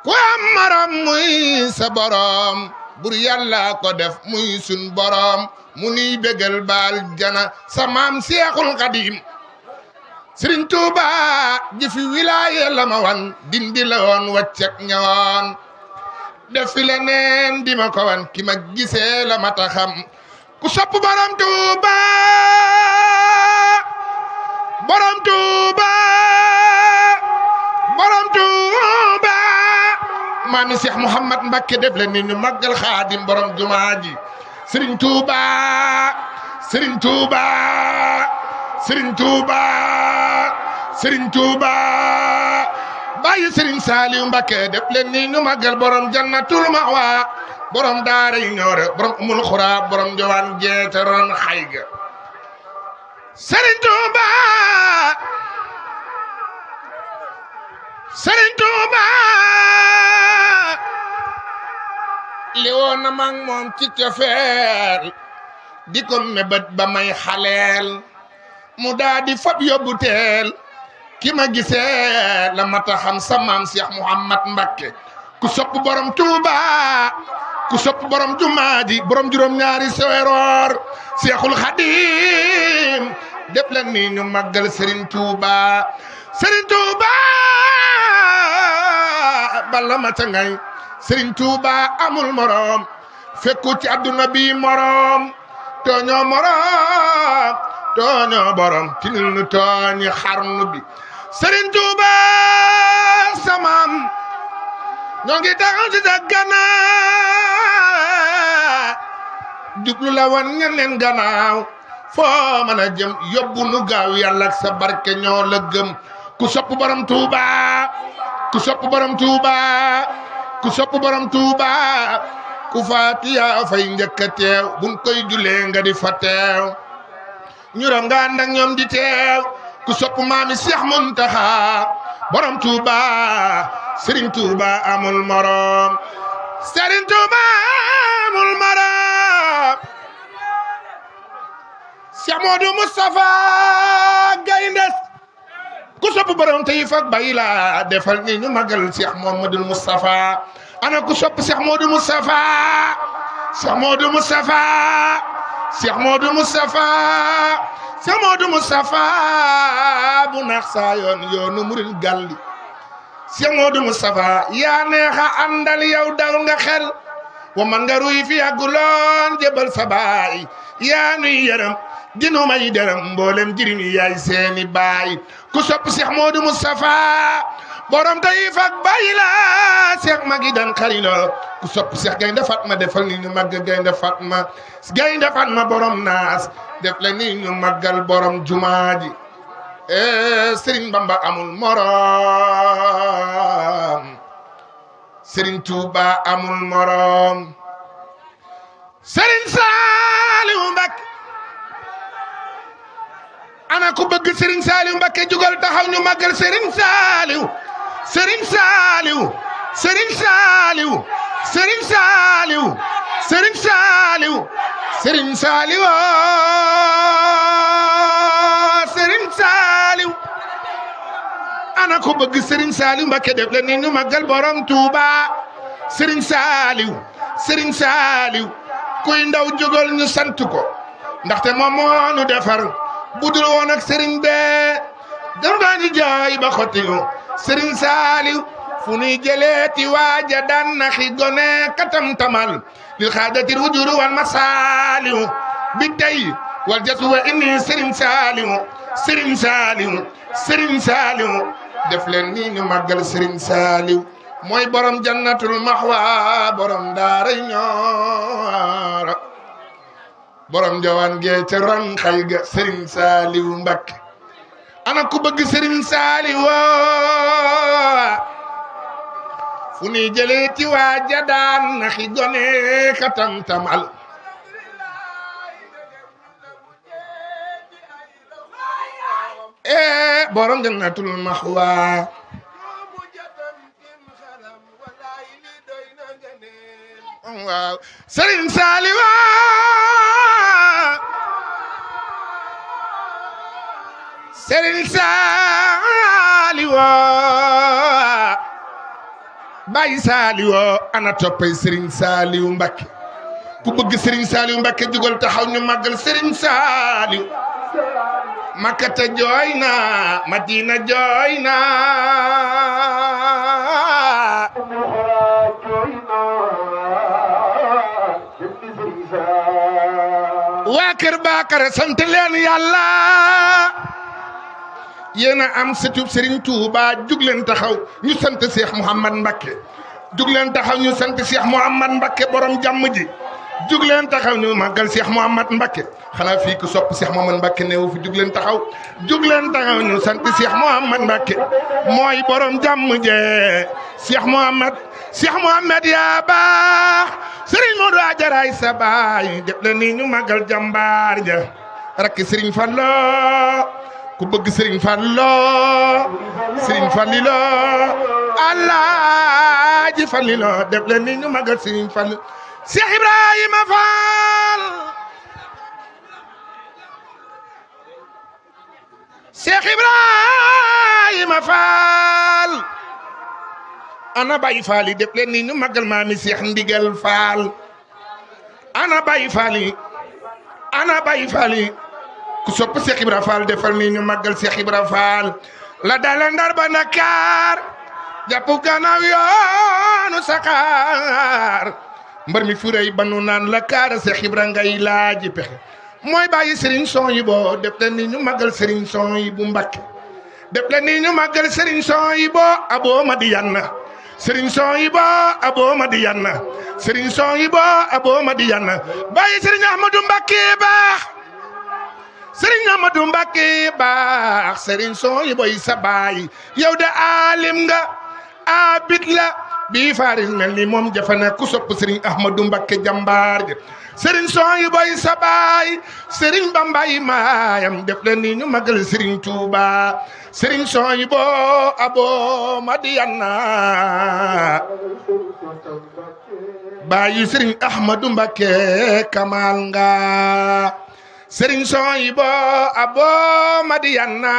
ku am morom muy sa borom bur yàlla ko def muy sun borom mu nuy bégal baal jana sa maam Seexul Xadiim Serigne Touba jëfi wilaaye la ma wan dindi la woon waccek ñawoon def fi leneen di ma ko wan ki ma gisee la ma ta xam ku sopp borom Touba borom Touba borom Touba maami Cheikh Mouhamad Mbacké def leen ni ñu màggal Xaadim borom jumaa ji Serigne Touba Serigne Touba Serigne Touba Serigne Touba bàyyi Serigne Saliou Mbacké def leen ni ñu màggal borom jannatul mawa borom daara yi ñoore borom umul xura borom jowaan jeete ron xayga Serigne Touba Serigne Touba li woon na mag moom ci cofeel di ko mébét ba may xaleel mu daa di fab yóbbu teel ki ma gisee la mata xam sa maam Cheikh Mouhamad Mbacké ku sopp borom Touba ku sopp borom jumaa ji borom juróom-ñaari seweroor Cheikhul Khadim def leen ni ñu màggal Serigne Touba Serigne Touba balla mata ngay Serigne Touba amul morom fekku ci àdduna bi morom tooñoo morom tooñoo borom ci nu tooñi xarnu bi Serigne Touba samam ñoo ngi taxaw ci sa gannaaw jublu la wan ngeen leen gannaaw foo mën a jëm yóbbu nu gaaw yàlla ak sa barke ñoo la gëm ku sopp borom Touba ku sopp borom Touba ku sopp borom Touba ku faatiya fay njëkk a teew buñ koy julee nga di fa teew ñu ram nga ànd ak ñoom di teew ku sopp maami Cheikh Muntaxa borom Touba Serigne Touba amul morom Serigne Touba amul morom Cheikh Modou Moustapha Gayndes ku sopp borom tey fak bay la defal ni ñu magal Cheikh Mouhamadoul Moustapha ana ku sopp Cheikh Modou Moustapha Cheikh Modou Moustapha Cheikh Modou Moustapha Cheikh Modou Moustapha bu nax saa yoonu murid galli Cheikh Modou Moustapha yaa neexa àndal yow dal nga xel wa man nga ruy fi yàgguloon jébal sa baay yaa nuy yërëm dinu may dërëm mboolem jirim yaay seeni baay ku sopp Cheikh Modou Moustapha borom tey fak bàyyi la Cheikh magi dan xarilo ku sopp Cheikh Gaynde Fatma defal ni ñu màgg Gaynde Fatma borom naas def la ni ñu màggal borom jumaa ji Serigne Bamba amul morom Serigne Touba amul morom Serigne Saliou Mbacké ana ku bëgg Serigne Saliou Mbacké jugal taxaw ñu màggal Serigne Saliou Serigne Saliou Serigne Saliou Serigne Saliou Serigne Saliou Serigne Saliou Serigne Saliou ana ku bëgg Serigne Saliou Mbacké def leen ni ñu màggal borom Touba Serigne Saliou Serigne Saliou kuy ndaw jógal ñu sant ko ndaxte moom moo nu defar budul woon ak sëriñ bee dama di jooy ba xottilu sëriñ Saaliw fu nuy jëleeti waaja daan naxi gone katam tamal lil xaadatir wujuru wal masaaliw bi tey wal jasu wa inni sëriñ Saaliw sëriñ Saaliw sëriñ Saaliw def leen nii ñu màggal sëriñ Saaliw mooy borom jannatul maxwa borom daara ñooro borom jawaan gee ca ron xay ga sëriñ Saaliw Mbakke ana ku bëgg sëriñ Saaliw fu ni jëlee ci waaja daan naxi gone katam tamal borom jannatul maxwa waaw sëriñ Saaliw sëriñ Saaliw Baay Saaliw ana toppay sëriñ Saaliw Mbakke ku bëgg sëriñ Saaliw Mbakke jugal taxaw ñu màggal sëriñ Saaliw Makkata jooy na Madina jooy na waa kër Bakar sant leen Yàlla yéen a am sëtub Serigne Touba jug leen taxaw ñu sant Cheikh Mouhamad Mbakke jug leen taxaw ñu sant Cheikh Mouhamad Mbakke borom jàmm ji jug leen taxaw ñu màggal Cheikh Mouhamad Mbakke xanaa fii ku sopp Cheikh Mouhamad Mbakke neewu fi jug leen taxaw ñu sant Cheikh Mouhamad Mbakke mooy borom jàmm je Cheikh Mouhamad yaa baax Serigne Modou Ajaraay sa baay def la nii ñu màggal jàmbaar ja rakki Serigne Fallo ku bëgg Serigne Fallo Serigne Fallilo Alaaji Fallilo def leen ni ñu magal Serigne Fallo Cheikh Ibrahima Fall Cheikh Ibrahima Fall ana Baye Fall yi def leen ni ñu magal maami Cheikh Ndigal Fall ana Baye Fall yi ku sopp Cheikh Ibra Fall defal ni ñu màggal Cheikh Ibra Fall la dale Ndar ba Dakar jàpp gannaaw yoonu Sakar mbar mi furay ba nu naan la kaara Cheikh Ibra ngay laaji pexe mooy bàyyi Serigne Souhaïbou def leen ni ñu màggal Serigne Souhaïbou Mbakke def leen ni ñu màggal Serigne Souhaïbou Abo Madiyana Serigne Souhaïbou Abo Madiyana Serigne Souhaïbou Abo Madiyana bàyyi Serigne Ahmadou Mbakke baax Serigne Amadou Mbakke baax Serigne Souhaïbou sa baay yow de alim nga abit la bii faris mel ni moom jafana ku sopp Serigne Ahmadou Mbakke jàmbaar ja Serigne Souhaïbou sa baay Serigne Bambaay maayam def leen ni ñu magal Serigne Touba Serigne Souhaïbou Abo Madiyana baayu Serigne Ahmadou Mbakke kamal nga Serigne Souhaïbou Abo Madiyana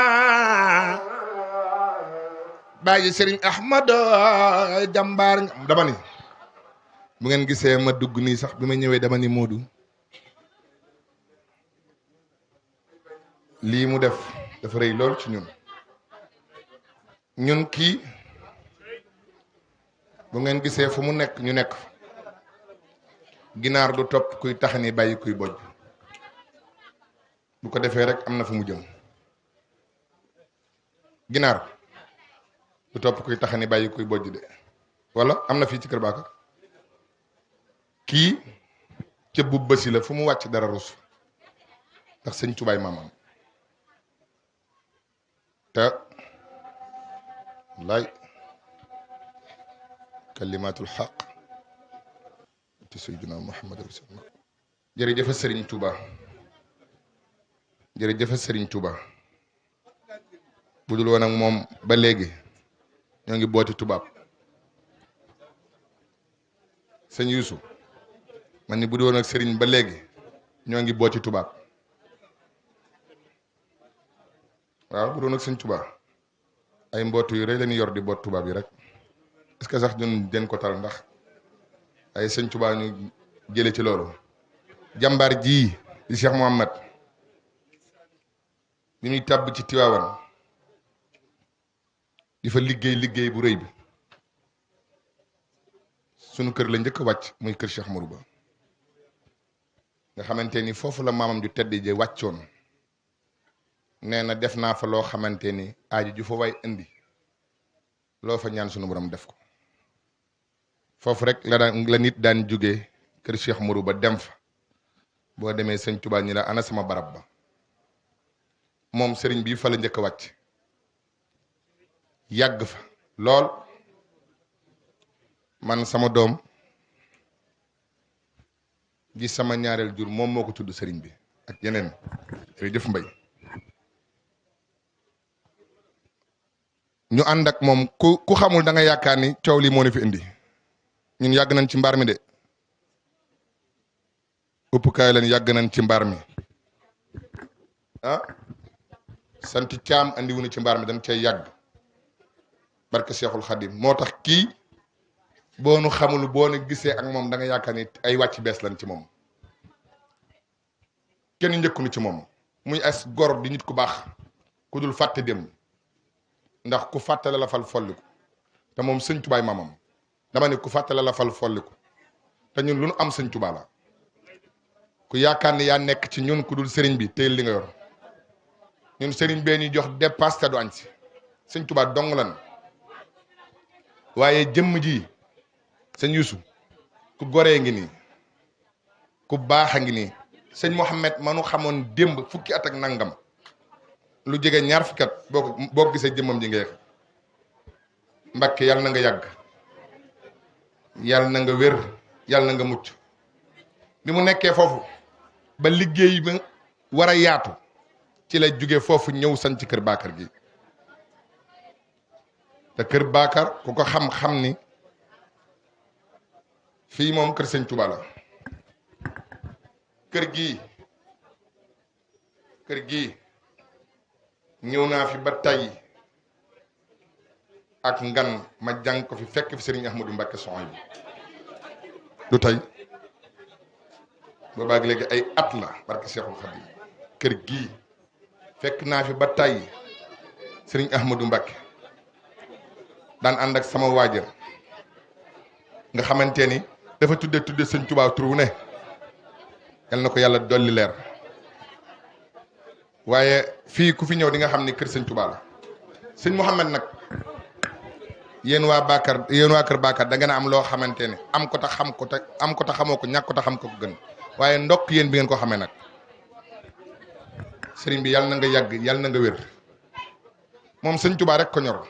bàyyi Serigne Ahmadou jàmbaar nga dama ni bu ngeen gisee ma dugg nii sax bi ma ñëwee dama ni Modou lii mu def dafa rëy lool ci ñun kii bu ngeen gisee fu mu nekk ñu nekk ginaar du topp kuy tax ni bàyyi kuy bojj bu ko defee rek am na fu mu jëm ginaar du topp kuy taxani bàyyi kuy bojj de wala am na fii ci kër Bakar kii ca bu bësi la fu mu wàcc dara rus ndax sëñ Tubaay maamam te wallaay kalimatul xaq ci sayyidina Muhammad rasulullah jërëjëf Serigne Touba jërëjëf Serigne Touba bu dul woon ak moom ba léegi ñoo ngi booti tubaab sëñ Youssou man ni bu dul woon ak Serigne ba léegi ñoo ngi booti tubaab waaw bu doon ak sëñ Touba ay mbootu yu rëy lañu yor di boot tubaab yi rek est-ce que sax ñun den ko tal ndax ay sëñ Touba ñu jële ci loolu jàmbaar ji di Cheikh Mouhamad bi muy tàbb ci Tiwaawan di fa liggéey bu rëy bi sunu kër la njëkk a wàcc muy kër Cheikh Mourou Ba nga xamante ni foofu la maamam ju tedd je wàccoon nee na def naa fa loo xamante ni aaju ju fa waay indi loo fa ñaan sunu borom def ko foofu rek la nit daan jóge kër Cheikh Mourou Ba dem fa boo demee sëñ Tuubaa ñi la ana sama barab ba moom sëriñ bi fa la njëkk a wàcc yàgg fa lool man sama doom gi sama ñaareel jur moom moo ko tudd sëriñ bi ak yeneen jërëjëf mbay ñu ànd ak moom ku xamul da nga yaakaar ni coow lii moo ne fi indi ñun yàgg nañ ci mbaar mi de uppukaay leen yàgg nañ ci mbaar mi ah sant caam andi wu ñu ci mbaar mi dañ cay yàgg barke Cheikhul Khadim moo tax kii boo nu xamul boo ne gisee ak moom da nga yaakaar ni ay wàcc bees lan ci moom kenn njëkkunu ci moom muy as gor di nit ku baax ku dul fàtte dem ndax ku fàttale la fal folliku te moom sëñ tubaay maamam dama ne ku fàttale la fal folliku te ñun lu nu am sëñ tubaa la ku yaakaar ni yaa nekk ci ñun ku dul sëriñ bi téyel li nga yor ñun sëriñ bee ñu jox dépasse te du añ si sëñ tubaa dong lan waaye jëmm ji sëñ Yuusu ku goree ngi nii ku baax a ngi nii sëñ Mouhamed manu xamoon démb fukki at ak nangam lu jege ñaar fukki at boo gisee jëmmam ji ngeex Mbàkke yàlla na nga yàgg yàlla na nga wér yàlla na nga mucc bi mu nekkee foofu ba liggéey ba war a yaatu ci la jóge foofu ñëw sañ ci kër Bakar gi te kër Bakar ku ko xam-xam ni fii moom kër sëñ Tuubaa la kër gii ñëw naa fi ba tey ak ngan ma jàng ko fi fekk fi Serigne Ahmadou Mbacké soxna bi du tey boobaag léegi ay at la barke Cheikhul Khadim kër gii fekk naa fi ba tey Serigne Ahmadou Mbacké daan ànd ak sama waajur nga xamante ni dafa tudde sëñ Tuubaa tur wu ne yal na ko yàlla dolli leer waaye fii ku fi ñëw di nga xam ni kër sëñ Tuubaa la sëñ Mouhamed nag yéen waa kër Bakar da ngeen a am loo xamante ne am ko tax xam ko te am ko tax xamoo ko ñàkk ko tax xam ko gën waaye ndokk yéen bi ngeen ko xamee nag sëriñ bi yàlla na nga yàgg yàlla na nga wér moom sëñ Tuubaa rek ko ñor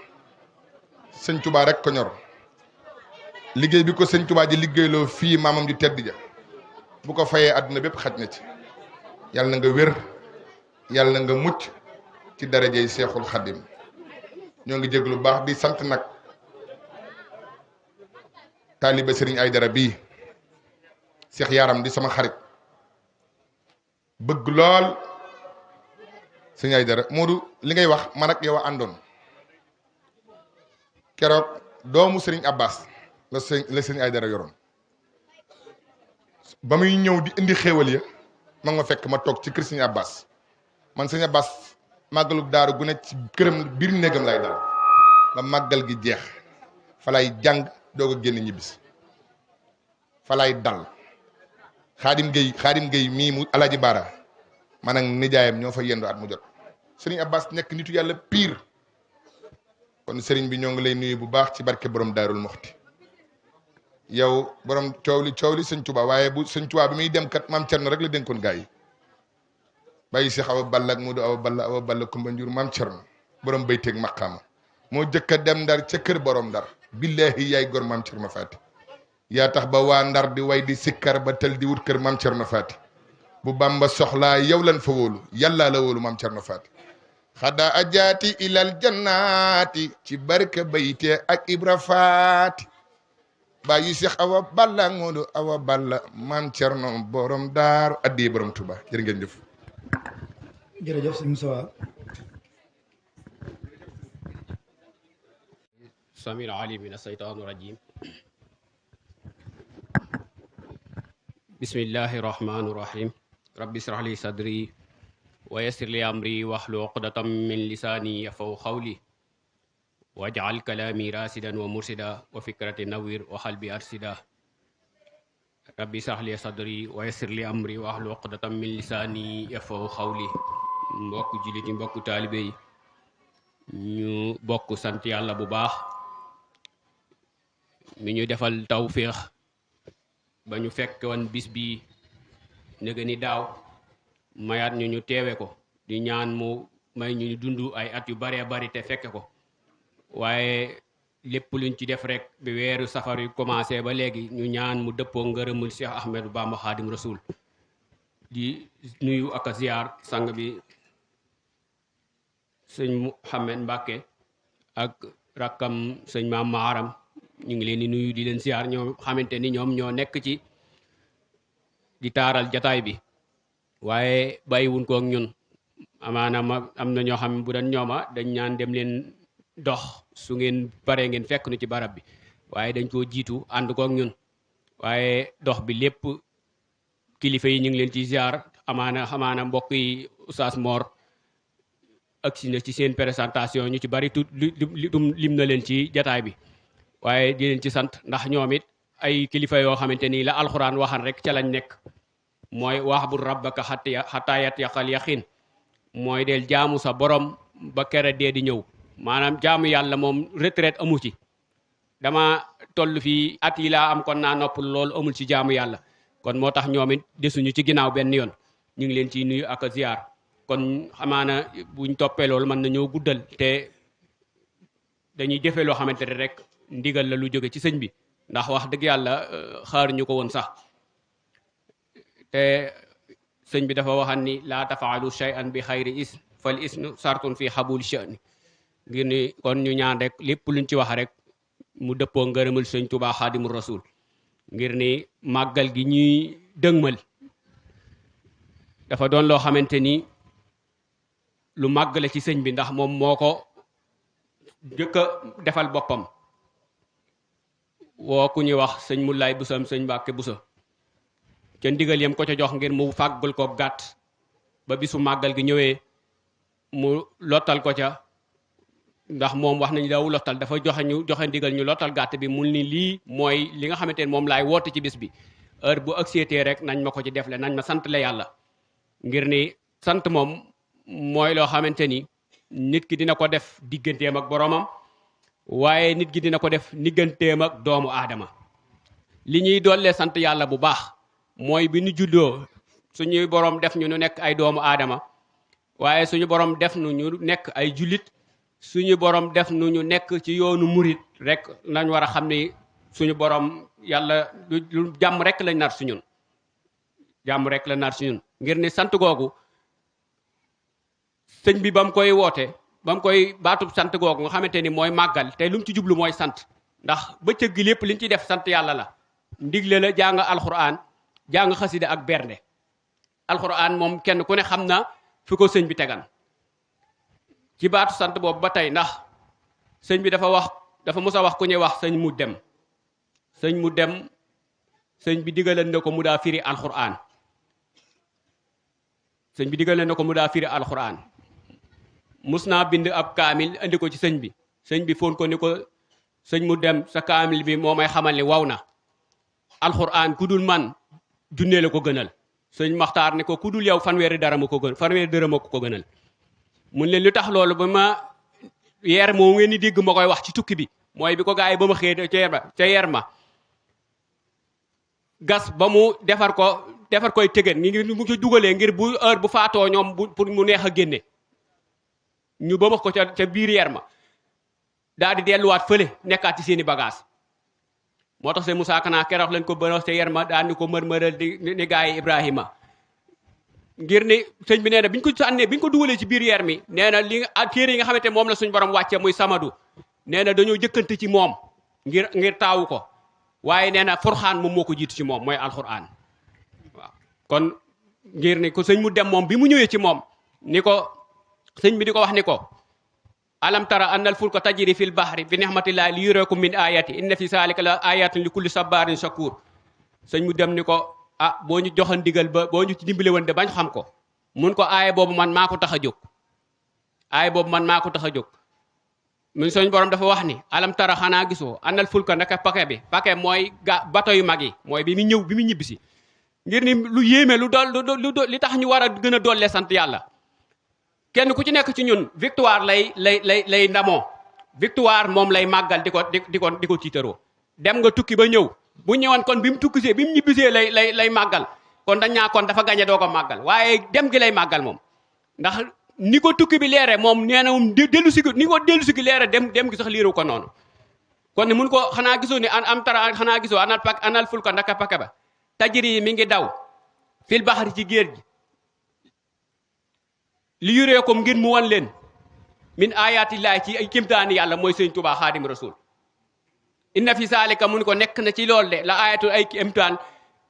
sëñ Tuubaa rek ko ñor liggéey bi ko sëñ Tuubaa ji liggéeyloo fii maamam ju tedd ja bu ko fayee àdduna bépp xaj na ci yàlla na nga wér yàlla na nga mucc ci darajey Seexul Xadim ñoo ngi jéglu baax di sant nag taaliba Serigne Aydara bii Cheikh Yaram di sama xarit bëgg lool Serigne Aydara Modou li ngay wax man ak yow a àndoon keroog doomu Serigne Abbas la Serigne Aydara yoroon ba muy ñëw di indi xéewal ya ma nga fekk ma toog ci kër Serigne Abbas man Serigne Abbas màggalu daaru gu ne ci këram biir néegam lay daal ba màggal gi jeex fa lay jàng doog a génn ñibbisi fa lay dal xaadim géy mii mu alaaji baara man ak nijaayam ñoo fa yendu at mu jot sëriñ Abbas nekk nitu yàlla pire kon sëriñ bi ñoo ngi lay nuyu bu baax ci barke borom daarul moxti yow borom coow li sëñ Tuubaa waaye bu sëñ Tuubaa bi muy dem kat maam Cerno rek la dénkoon gaa yi bàyyi si awa ball ak Mudu awa ball kumba njur maam Cerno borom bayteeg maqaama moo jëkk a dem ndar ca kër borom ndar billahi yaay gor maam Cerno Faati yaa tax ba waa ndar di way di sikkar ba tel di wut kër maam Cerno Faati bu Bamba soxlaa yow lan fa wóolu yàllaa la wóolu maam Cerno Faati xada ajaati ilal jannaati ci barke bayte ak Ibra Faati bàyyi Seex awa balla ak Mudu awa balla maam Cerno borom daaru addi borom Tuuba jërë ngeen jëf jërëjëf sëñ Moussa samil alim min asheytaan rajim bismillahi rahmani rahim rabbi israh li sadri wa yassir li amri wahlul uqdatam min lisaani yafqahu qawli waj'al kalaami rasidan wa mursida wa fikrati nawwir wa qalbi arsida rabbi shrah li sadri wa yassir li amri wahlul uqdatam min lisaani yafqahu qawli mbokk jullit yi mbokk taalibe yi ñu bokk sant yàlla bu baax mi ñu defal tawféex ba ñu fekk woon bis bi nëga ni daaw mayaat ñu teewe ko di ñaan mu may ñu dund ay at yu baree bari te fekke ko waaye lépp luñ ci def rek bi weeru safar yu commencé ba léegi ñu ñaan mu dëppoo ngërëmul Cheikh Ahmadou Bamba Khadim Rasoul di nuyu ak a ziar sang bi sëñ Mouhamed Mbacke ak rakkam sëñ Maam Maharam ñu ngi leen di nuyu di leen ziar ñoo xamante ni ñoom ñoo nekk ci di taaral jataay bi waaye bàyyiwuñ ko ak ñun amaana am na ñoo xam bu doon ñooma dañ ñaan dem leen dox su ngeen paree ngeen fekk nu ci barab bi waaye dañ koo jiitu ànd ko ak ñun waaye dox bi lépp kilifa yi ñu ngi leen ci ziar amaana mbokk yi Oustaz Mor agsi na ci seen présentation ñu ci bari tut lim na leen ci jataay bi waaye di leen ci sant ndax ñoom it ay kilifa yoo xamante ni la alxuraan waxan rek ca lañ nekk mooy wa'bud rabbaka hattaa ya'tiyakal yaqiin mooy del jaamu sa borom ba kere dee di ñëw maanaam jaamu yàlla moom retraite amu ci dama toll fii at yi laa am kon naa noppal loolu amul ci jaamu yàlla kon moo tax ñoom it desuñu ci ginnaaw benn yoon ñu ngi leen ciy nuyu ak a ziar kon xamaana buñ toppee loolu mën nañoo guddal te dañuy jëfe loo xamante ne rek ndigal la lu jóge ci sëñ bi ndax wax dëgg yàlla xaar ñu ko woon sax te sëñ bi dafa waxan ni laa tafaalu shay'an bi xayri ism fal ismu sartun fi xabul sha'ni ngir ni kon ñu ñaan rek lépp luñ ci wax rek mu dëppoo ngërëmal sëñ Tuubaa Xaadimul Rasuul ngir ni màggal gi ñuy dëgmal dafa doon loo xamante ni lu màgg la ci sëñ bi ndax moom moo ko jëkk a defal boppam woo ku ñuy wax sëñ Moulay Busam sëñ Mbàkke Busa ca ndigal yam ko ca jox ngir mu fàggul ko gàtt ba bisu màggal gi ñëwee mu lottal ko ca ndax moom wax nañu daw lottal dafa joxe ndigal ñu lottal gàtt bi mu ni lii mooy li nga xamante ne moom laay woote ci bis bi heure bu agseetee rek nañ ma ko ci defle nañ ma sant la yàlla ngir ni sant moom mooy loo xamante ni nit ki dina ko def digganteem ak boromam waaye nit ki dina ko def digganteem ak doomu aadama li ñuy dollee sant yàlla bu baax mooy bi ñu juddoo suñuy borom def ñu nekk ay doomu aadama waaye suñu borom def nu ñu nekk ay jullit suñu borom def nu ñu nekk ci yoonu murit rek nañ war a xam ni suñu borom yàlla lu jàmm rek lañ nar si ñun jàmm rek la nar si ñun ngir ni sant googu sëñ bi ba mu koy woote ba mu koy baatub sant googu nga xamante ni mooy màggal te lu mu ci jublu mooy sant ndax bëccëg gi lépp liñ ci def sant yàlla la ndigle la jàng alxuraan jàng xasida ak bernde alxuraan moom kenn ku ne xam na fi ko sëñ bi tegan ci baatu sant boobu ba tey ndax sëñ bi dafa mos a wax ku ñuy wax sëñ mu dem sëñ bi digaleen na ko mu daa firi alxuraan sëñ bi digaleen na ko mu daa firi alxuraan mus naa bind ab kaamil andi ko ci sëñ bi foon ko ni ko sëñ mu dem sa kaamil bi moo may xamal ni waw na alxuraan ku dul man junnee la ko gënal sëñ Maxtaar ni ko ku dul yow fanweeri dërëm a ko gënal mun leen lu tax loolu ba ma yeer moo ngeen di dégg ma koy wax ci tukki bi mooy bi ko gaa yi ba ma xëy ca yeer ma gas ba mu defar koy tëgën ngi mu ko dugalee ngir bu heure bu faatoo ñoom pour mu neex a génne ñu ba ma ko ca biir yeer ma daal di delluwaat fële nekkaat ci seeni bagage moo tax sëñ Moussa Kana keroog lañ ko bënox ca yeer ma daal di ko mërmëral ni gaa yi Ibrahima ngir ni sëñ bi nee na bi ñu ko dugalee ci biir yeer mi nee na li téere yi nga xamante moom la suñu borom wàcce muy samadu nee na dañoo jëkkante ci moom ngir taawu ko waaye nee na furxaan moom moo ko jiitu ci moom mooy alxuraan waaw kon ngir ni ko sëñ mu dem moom bi mu ñëwee ci moom ni ko sëñ bi di ko wax ni ko alam tara annal fulka tajri fil bahri bi ni'matillahi li yuriikum min ayati inna fi zalika la ayatin li kulli sabarin shakur sëñ mu dem ni ko boo ñu joxoon digal ba boo ñu ci dimbale woon de bañ xam ko mun ko aaya boobu man maa ko tax a jóg aaya boobu man maa ko tax a jóg mun suñ borom dafa wax ni alam tara xanaa gisoo anal fulka naka pake mooy bato yu mag yi mooy bi mu ñibbisi ngir ni lu yéeme lu li tax ñu war a gën a dollee sant yàlla kenn ku ci nekk ci ñun victoire lay ndamoo victoire moom lay màggal di ko tiitaroo dem nga tukki ba ñëw bu ñëwoon kon bi mu tukkisee bi mu ñibbisee lay màggal kon dañ ñaa kon dafa gañe doo ko màggal waaye dem gi lay màggal moom ndax ni ko tukki bi leere moom nee na moom dellu si gi leere dem gi sax liiru ko noonu kon ni mun ko xanaa gisoo ni am tara xanaa gisoo anal fulka ndaka pake ba tajiri yi mi ngi daw fil baxari ci géej gi li yuree ko ngir mu wan leen min ayatillahi ci ay kémtaani yàlla mooy sëñ Tuubaa xaadim rasul inna fi saalika mun ko nekk na ci loolu de la ayatul ay kémtaan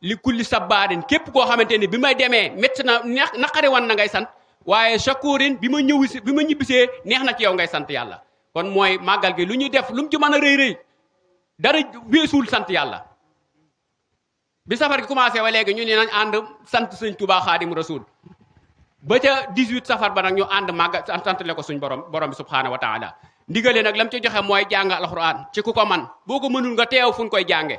li kulli sabbaarin képp koo xamante ni bi may demee métti na naqari wan na ngay sant waaye shakurin bi ma ñibbisee neex na ci yow ngay sant yàlla kon mooy màggal gi lu ñuy def lu mu ci mën a rëy dara weesuul sant yàlla bi safar gi commencé wa léegi ñu ne nañ ànd sant sëñ Tuubaa xaadim rasul ba ca 18 safar ba nag ñu ànd màggal sant le ko suñ borom bi subhaanahu wa taala ndigale nag lam ci joxe mooy jàng alxuraan ci ku ko man boo ko mënul nga teew fu ñu koy jànge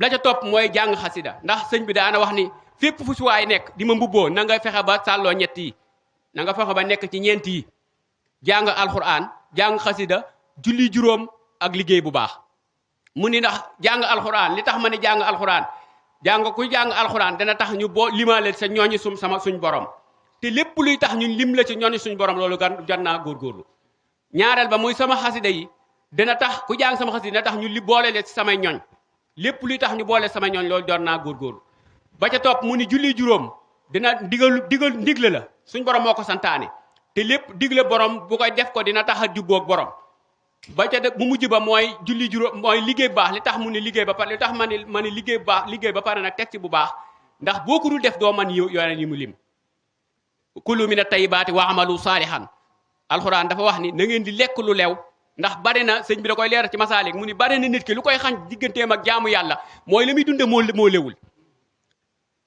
la ca topp mooy jàng xasida ndax sëñ bi daana wax ni fépp fu si waay nekk di ma mbubboo na nga fexe ba sàlloo ñett yi na nga fexe ba nekk ci ñeent yi jàng alxuraan jàng xasida julli juróom ak liggéey bu baax mu ni ndax jàng alxuraan li tax ma ni jàng alxuraan kuy jàng alxuraan dana tax ñu boo limaale sa ñooñi suñ borom te lépp luy tax ñun lim la ci ñooñi suñ borom loolu jar naa góorgóorlu ñaareel ba muy sama xasida yi dina tax ku jàng sama xasida dina tax ñu boole leen ci samay ñooñ lépp luy tax ñu boole samay ñooñ loolu jar naa góorgóorlu ba ca topp mu ni julli juróom dina ndigle la suñ borom moo ko santaane te lépp digle borom bu koy def ko dina tax a jubboog borom ba ca bu mujj ba mooy julli juróom mooy liggéey bu baax li tax mu ni liggéey ba pare li tax ma ni liggéey bu baax liggéey ba pare nag teg ci bu baax ndax boo ko dul def doo man yooneen yi mu lim kulu mina tayyibaati wa amalu saalihan alxuraan dafa wax ni na ngeen di lekk lu lew ndax bari na sëñ bi da koy leeral ci masaalik mu ni bari na nit ki lu koy xañ digganteem ak jaamu yàlla mooy la muy dunde moo lewul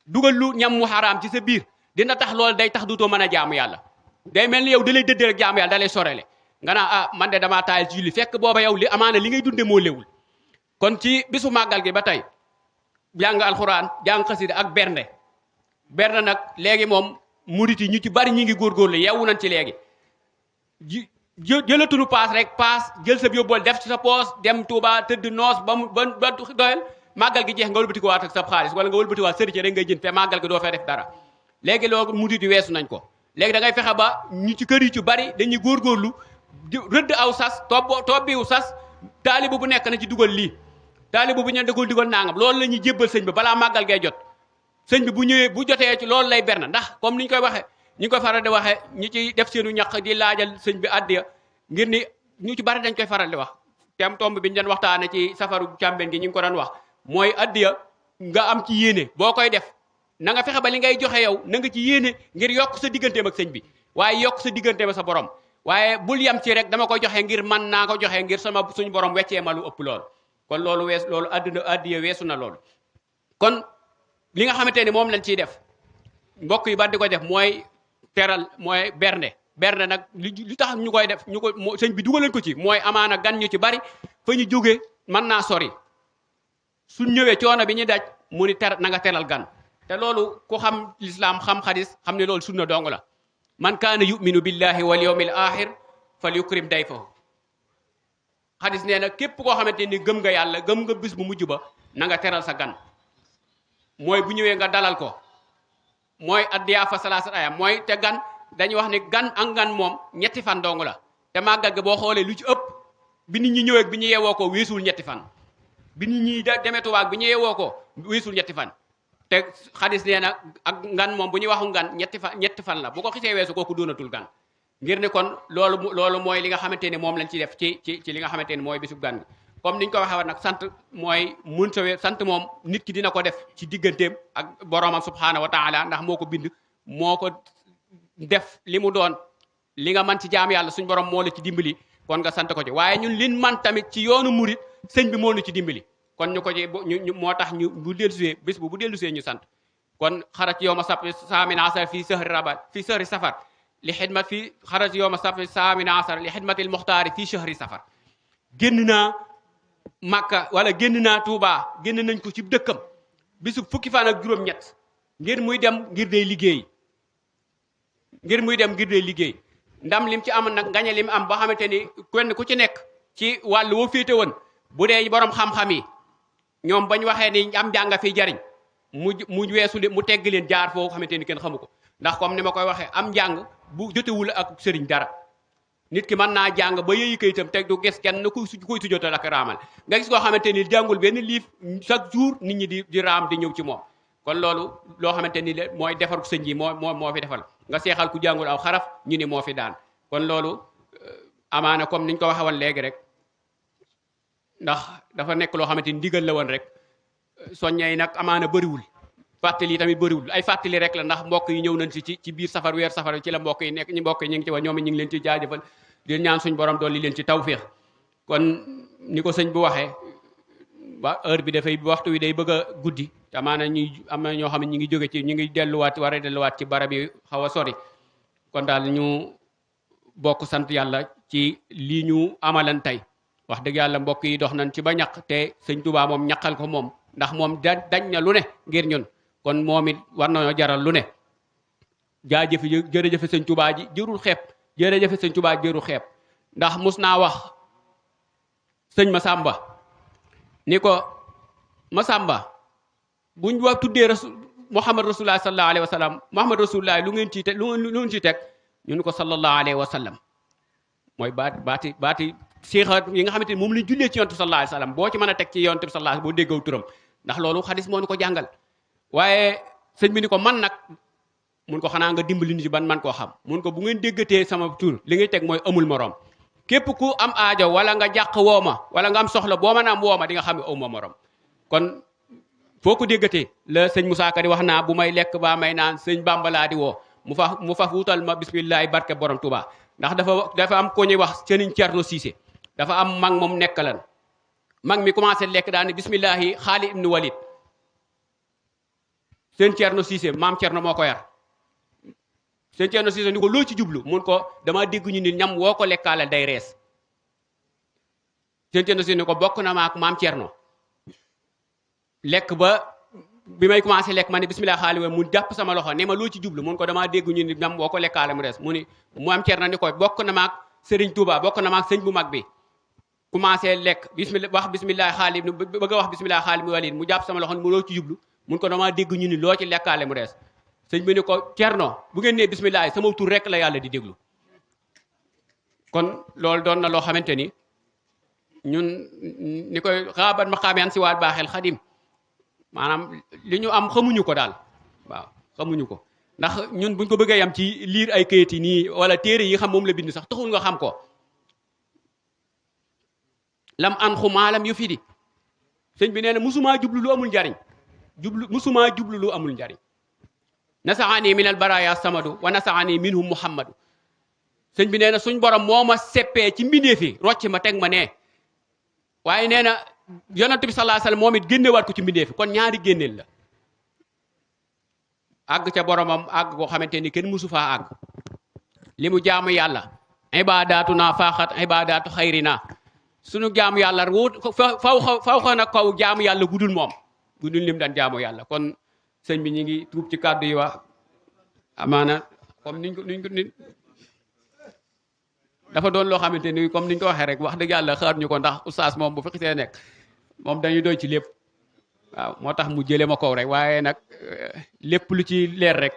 dugal lu ñam mu xaraam ci sa biir dina tax loolu day tax duutoo mën a jaamu yàlla day mel ni yow da lay dëddee rek jaamu yàlla da lay sorele nga naa man de damaa taayal ci julli fekk booba yow li amaana li ngay dunde moo lewul kon ci bisu màggal gi ba tey jàng alxuraan jàng xasida ak bernde nag léegi moom murit yi ñu ci bari ñi ngi góorgóorlu yeewu nañ ci léegi jëlatunu paas rek paas jël sa yóbbool def ci sa poos dem Touba tëdd noos ba doyal màggal gi jeex nga wëlbati ko waat ak sa xaalis wala nga wëlbati waat sëriñ rek ngay jënd te màggal gi doo fee def dara léegi loolu murit yi weesu nañ ko léegi da ngay fexe ba ñu ci kër yi ci bari dañuy góorgóorlu rëdd aw sas tobbiwu sas taalibu bu nekk na ci dugal lii taalibu bu ñeen da ko dugal nangam loolu la ñuy jébbal sëñ bi balaa màggal gay jot sëñ bi bu ñëwee bu jotee ci loolu lay berne ndax comme ni ñu koy waxee ñu koy faral di waxee ñi ci def seenu ñaq di laajal sëñ bi addiya ngir ni ñu ci bari dañ koy faral di wax tem tomb bi ñu doon waxtaane ci safaru càmbeen gi ñu ngi ko doon wax mooy addiya nga am ci yéene boo koy def na nga fexe ba li ngay joxe yow na nga ci yéene ngir yokk sa digganteem ak sëñ bi waaye yokk sa digganteem ak sa borom waaye bul yem ci rek dama ko joxe ngir man naa ko joxe ngir suñu borom weccee ma lu ëpp lool kon loolu loolu addiya weesu na loolu kon li nga xamante ni moom lañ ciy def mbokk yi ba di ko def mooy teral mooy bernde nag li tax ñu koy def sëñ bi dugaleen ko ci mooy amaana gan ñu ci bari fa ñu jóge mën naa sori suñ ñëwee coono bi ñu daj mu ni na nga teral gan te loolu ku xam lislaam xam xadis xam ne loolu sunna dong la man kaana yuminu billahi wal yawmil axir fal yukrim dayfahu xadis nee na képp koo xamante ni gëm nga yàlla gëm nga bis bu mujj ba na nga teral sa gan mooy bu ñëwee nga dalal ko mooy addiyaafa salaasat ayam mooy te gan dañuy wax ni gan ak gan moom ñetti fan dong la te màggal gi boo xoolee lu ci ëpp bi nit ñi ñëwee bi ñu yeewoo ko weesul ñetti fan bi nit ñi demee Tuubaa bi ñu yeewoo ko weesul ñetti fan te xadis nee na ak ngan moom bu ñuy waxu ngan ñetti fan la bu ko xisee weesu kooku doonatul gan ngir ne kon loolu mooy li nga xamante ni moom lañ ci def ci li nga xamante ni mooy bisu gan gi comme niñ ko waxee woon nag sant mooy sant moom nit ki dina ko def ci digganteem ak boromam subhaanahu wa taala ndax moo ko bind moo ko def li mu doon li nga man ci jaam yàlla suñ borom moo la ci dimbali kon nga sant ko ci waaye ñun liñ man tamit ci yoonu murit sëñ bi moo ñu ci dimbali kon ñu ko ci moo tax ñu bu dellusee bés bu dellusee ñu sant kon xaraj yow ma safi saamina asar fii sahri rabat fii sahri safar li xidmat fii xaraj yow ma safi saamina asar li xidmatil muxtaari fii sahri safar génn naa Makka wala génn naa Touba génn nañ ko ci dëkkam bisu fukki fan ak juróom-ñett ngir muy dem ngir day liggéey ndam lim ci am nag ngañe lim am boo xamante ni kenn ku ci nekk ci wàllu woo féete woon bu dee borom xam-xam yi ñoom bañ waxee ni am jàng fi jariñ mu weesu mu tegg leen jaar foo xamante ni kenn xamu ko ndax comme ni ma koy waxee am njàng bu jotewul ak sëriñ dara nit ki mën naa jàng ba yëyi kayitam teg du gis kenn koy sujjotal ak raamal nga gis koo xamante ni jàngul benn liif chaque jour nit ñi di raam di ñëw ci moom kon loolu loo xamante ni mooy defar sëñ yi moo fi defal nga seexal ku jàngul aw xaraf ñu ni moo fi daan kon loolu amaana comme niñ ko waxee woon léegi rek ndax dafa nekk loo xamante ni ndigal la woon rek soññee nag amaana bëriwul fàttali tamit bëriwul ay fàttali rek la ndax mbokk yi ñëw nañ si ci biir safar weer safar ci la mbokk yi nekk ñu mbokk yi ñu ngi ci wax ñoom ñu ngi leen ci jaajëfal di ñaan suñ borom dolli leen ci tawféex kon ni ko sëñ bu waxee ba heure bi dafay waxtu wi day bëgg a guddi te amaana am na ñoo xam ne ñu ngi jóge ci ñu ngi war a delluwaat ci barab yi xaw a sori kon daal ñu bokk sant yàlla ci lii ñu amalan tey wax dëgg yàlla mbokk yi dox nañ ci ba ñaq te sëñ Touba moom ñaqal ko moom ndax moom dañ na lu ne ngir ñun kon moom it war nañoo jaral lu ne jaajëf jërëjëf sëñ Touba ji jërul xeeb jërëjëf sëñ Touba jërul xeeb ndax mus naa wax sëñ Masamba ni ko Masamba buñ wax tuddee Muhammad Rasulullah sallallahu alayhi wa sallam Muhammad Rasulullah lu ngeen ciy teg lu ngeen ciy teg ñu ni ko sallallahu alayhi wa sallam mooy baati seexaat yi nga xamante ni moom lañ jullee ci yonent bi sallallahu alayhi wa sallam boo ci mën a teg ci yonent bi sallallahu boo déggaw turam ndax loolu xadis moo ni ko jàngal waaye sëñ bi ni ko man nag mun ko xanaa nga dimbali nit ci ban man koo xam mun ko bu ngeen déggatee sama tur li ngay teg mooy amul morom képp ku am aajo wala nga jàq wooma wala nga am soxla boo mën a am wooma di nga xam ne amuma morom kon foo ko déggatee la sëñ Moussa Ka di wax naa bu may lekk baa may naan sëñ Bamba laa di woo mu fa wutal ma bismillahi barke borom Touba ndax dafa am ko ñuy wax Sëriñ Cerno Siise dafa am mag moom nekkalan mag mi commencé lekk daane bismillahi Xaalid ibnu Walid sëñ Cerno Siise maam Cerno moo ko yar sëñ Cerno Siise ni ko loo ci jublu mun ko dama dégg ñu ni ñam woo ko lekkaale day rees sëñ Cerno Siise ni ko bokk na maak maam Cerno lekk ba bi may commencé lekk ma ne bismillah xaali wa mu jàpp sama loxo ne ma loo ci jublu mun ko damaa dégg ñu ni ñam woo ko lekkaale mu rees mu ni maam Cerno ni ko bokk na maak Sëriñ Touba bokk na maak sëñ bu mag bi commencé lekk wax bismillah xaali bëgg a wax bismillah xaali mu walid mu jàpp sama loxo ni mu loo ci jublu mun ko damaa dégg ñu ni loo ci lekkaale mu rees sëñ bi ni ko Cerno bu ngeen nee bismillah sama tur rek la yàlla di déglu kon loolu doon na loo xamante ni ñun ni koy xaabat ma xaameen si waat baaxel xadim maanaam li ñu am xamuñu ko daal waaw xamuñu ko ndax ñun buñ ko bëggee yam ci liir ay kayit yi nii wala téere yi xam moom la bind sax taxul nga xam ko lam an xumaalam yu fi di sëñ bi nee na musumaa jublu lu amul njariñ musumaa jublu lu amul njariñ nasaxani min al baraya samadu wa nasaxani minhum muhammadu sëñ bi nee na suñ borom moo ma seppee ci mbindeef yi rocc ma teg ma nee waaye nee na yonent bi sallallahu alayhi wasallam moom it génnewaat ko ci mbindeef yi kon ñaari génneel la àgg ca boromam àgg koo xamante ni kenn musu faa àgg li mu jaamu yàlla ibadaatu naa faaxat ibadaatu xayrina suñu jaamu yàlla wut faw xa nag kaw jaamu yàlla gudul moom gudul lim daan jaamu yàlla kon sëñ bi ñu ngi tuub ci kàddu yi wax amaana comme niñ ko dafa doon loo xamante ni comme niñ ko waxee rek wax dëgg yàlla xaar ñu ko ndax oustaz moom bu fi xisee nekk moom dañuy doy ci lépp waaw moo tax mu jëlee ma kaw rek waaye nag lépp lu ci leer rek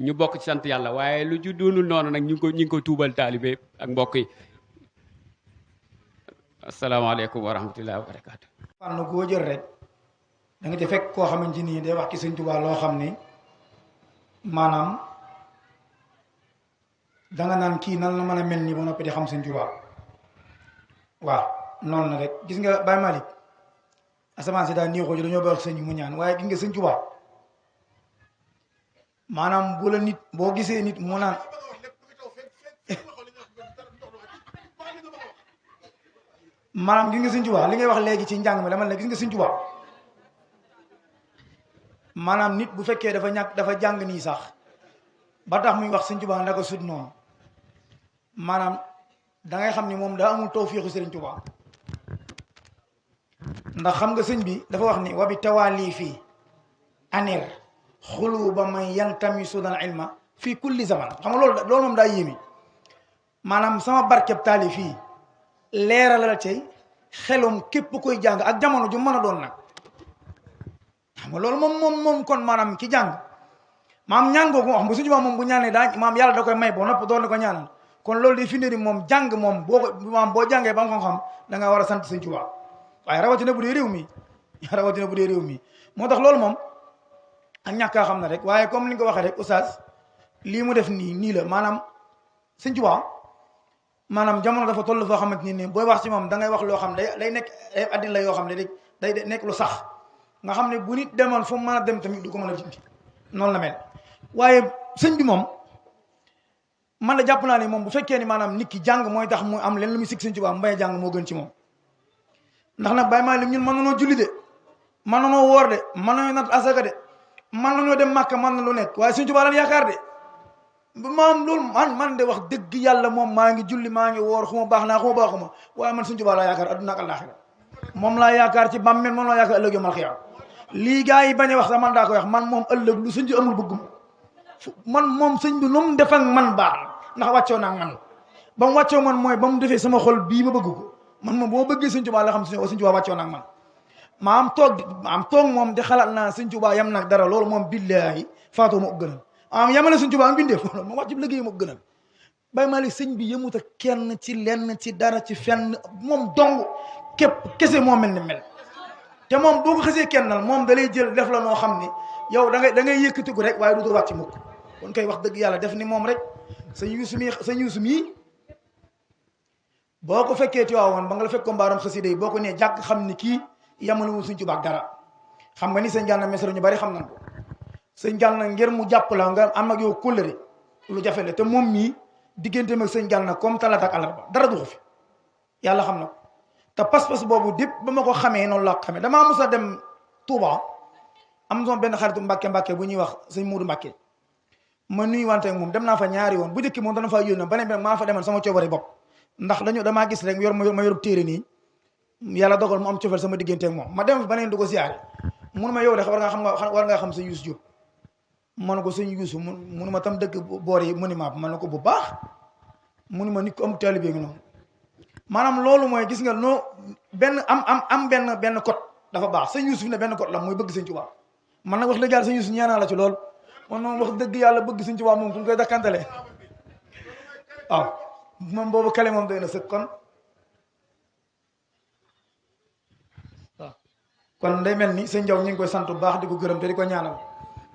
ñu bokk ci sant yàlla waaye lu ci doonul noonu nag ñu ngi ko tuubal taalibe ak mbokk yi asalaamaaleykum wa rahmatullahi wa barakaatu. fànn goo jël rek da nga ci fekk koo xamante ni day wax ci sëñ Tuubaa loo xam ni maanaam danga naan kii nan la mën a mel nii ba noppi di xam sëñ Tuubaa waaw noonu la rek gis nga Baye Malick asamaan si daal néexoo ji dañoo ba wax sëñ mu ñaan waaye gis nga sëñ Tuubaa maanaam bu la nit boo gisee nit mu naan maanaam gis nga sëñ Tuubaa li ngay wax léegi ci njàng mi dama ne gis nga sëñ Tuubaa maanaam nit bu fekkee dafa ñàkk dafa jàng nii sax ba tax muy wax sëñ Tuubaa naka sud noonu maanaam da ngay xam ni moom daa amul tawfiixu sëriñ Tuubaa ndax xam nga sëñ bi dafa wax ni wa bi tawaali fii anir xulu ba may yantami sudan ilma fii kulli zaman xam nga loolu moom daa yéemi maanaam sama barkeb taali fii leeralal cay xelum képp koy jàng ak jamono ju mën a doon nag xam nga loolu moom kon maanaam ki jàng maam ñaan googu wax bu suñu moom bu ñaanee daa maam yàlla da koy may boo nopp doon na ko ñaanal kon loolu di firnde ni moom jàng moom boo jàngee ba nga xam da nga war a sant Sëñ Tuubaa waaye rawatina bu dee réew mi moo tax loolu moom ak ñàkk a xam na rek waaye comme li nga ko waxee rek oustaz lii mu def nii la maanaam Sëñ Tuubaa maanaam jamono dafa toll foo xamante ni booy wax ci moom da ngay wax loo xam day nekk ay addina la yoo xam ne day nekk lu sax nga xam ne bu nit demoon fu mu mën a dem tamit du ko mën a jindi noonu la mel waaye sëñ bi moom man la jàpp naa ni moom bu fekkee ni maanaam nit ki jàng mooy tax mu am leen lu muy sig Sëñ Tuubaa mbay jàng moo gën ci moom ndax nag bàyyi maa lim ñun mën nanoo julli de mën nanoo woor de mën nañoo nat asaka de mën nañoo dem Màkka mën na lu nekk waaye Sëñ Tuubaa lan yaakaar de maam loolu man de wax dëgg yàlla moom maa ngi julli maa ngi woor xuma baax naa xuma baaxuma waaye man Sëñ Tuubaa laa yaakaar adduna ak àllaaxira moom laa yaakaar ci bàmmeel moom laa yaakaar ëllëg yomal xiyaam lii gars yi bañ a wax sax man daa koy wax man moom ëllëg lu sëñ bi amul bëgguma man moom sëñ bi lu mu def ak man baax na ndax wàccoo naa man ba mu wàccoo man mooy ba mu defee sama xol bii ma bëgg ko man moom boo bëggee Sëñ Tuubaa la xam Sëñ Tuubaa wàccoo naa man maam toog moom di xalaat naa Sëñ Tuubaa yam nag dara loolu moom billaahi faatoo ma gënal yamale Sëñ Tuubaa am bindee loolu moom wàcc liggéey ma gënal Baye Malick sëñ bi yëmut ak kenn ci lenn ci dara ci fenn moom dong képp kese moo mel ni mel te moom boo ko xasee kennal moom da lay jël def la noo xam ni yow da ngay yëkkatiku rek waaye du wàcc mukk kon koy wax dëgg yàlla def ni moom rek sa yuusu mii boo ko fekkee Tiwaawan ba nga la fekk ko mbaaram xasida yi boo ko nee jàkk xam ni kii yamaluwul Sëñ Tuubaa ak dara xam nga ni sëñ Gana Messere ñu bari xam nañ ko sëñ Gana ngir mu jàpp la nga am ak yow kóllëre lu jafe la te moom mii digganteem ak sëñ Gana comme talaata ak àllarba dara du ko fi yàlla xam na ko te pas-pas boobu dépp ba ma ko xamee noonu laa ko xamee damaa mos a dem Touba am sama benn xaritu Mbàkke bu ñuy wax sëñ Muudu Mbàkke ma nuyu wante ak moom dem naa fa ñaari yoon bu njëkk moom dana fa yónnee beneen bi maa fa demoon sama coobare bopp ndax damaa gis rek ma yorub téere nii yàlla dogal mu am cofeel sama diggante ak moom ma dem fa beneen du ko siyaare mun ma yow de war ngaa xam sëñ Yuusu Jóob ma ne ko sëñ Yuusu munu ma tam dëkk boor yi mu ni ma ne ko bu baax munu ma nit ko am taalibe ngi noonu maanaam loolu mooy gis nga noo benn am benn code dafa baax sëñ Yuusu fi ne benn code la mooy bëgg Sëñ Tuubaa man nag wax dëgg yàlla sëñ Yuusu ñaanaa la ci lool man moom wax dëgg yàlla bëgg Sëñ Tuubaa moom ku ñu koy dakkantale waaw moom boobu kale moom doy na sëkk kon day mel ni sëñ Jaw ñu ngi koy sant bu baax di ko gërëm te di ko ñaanal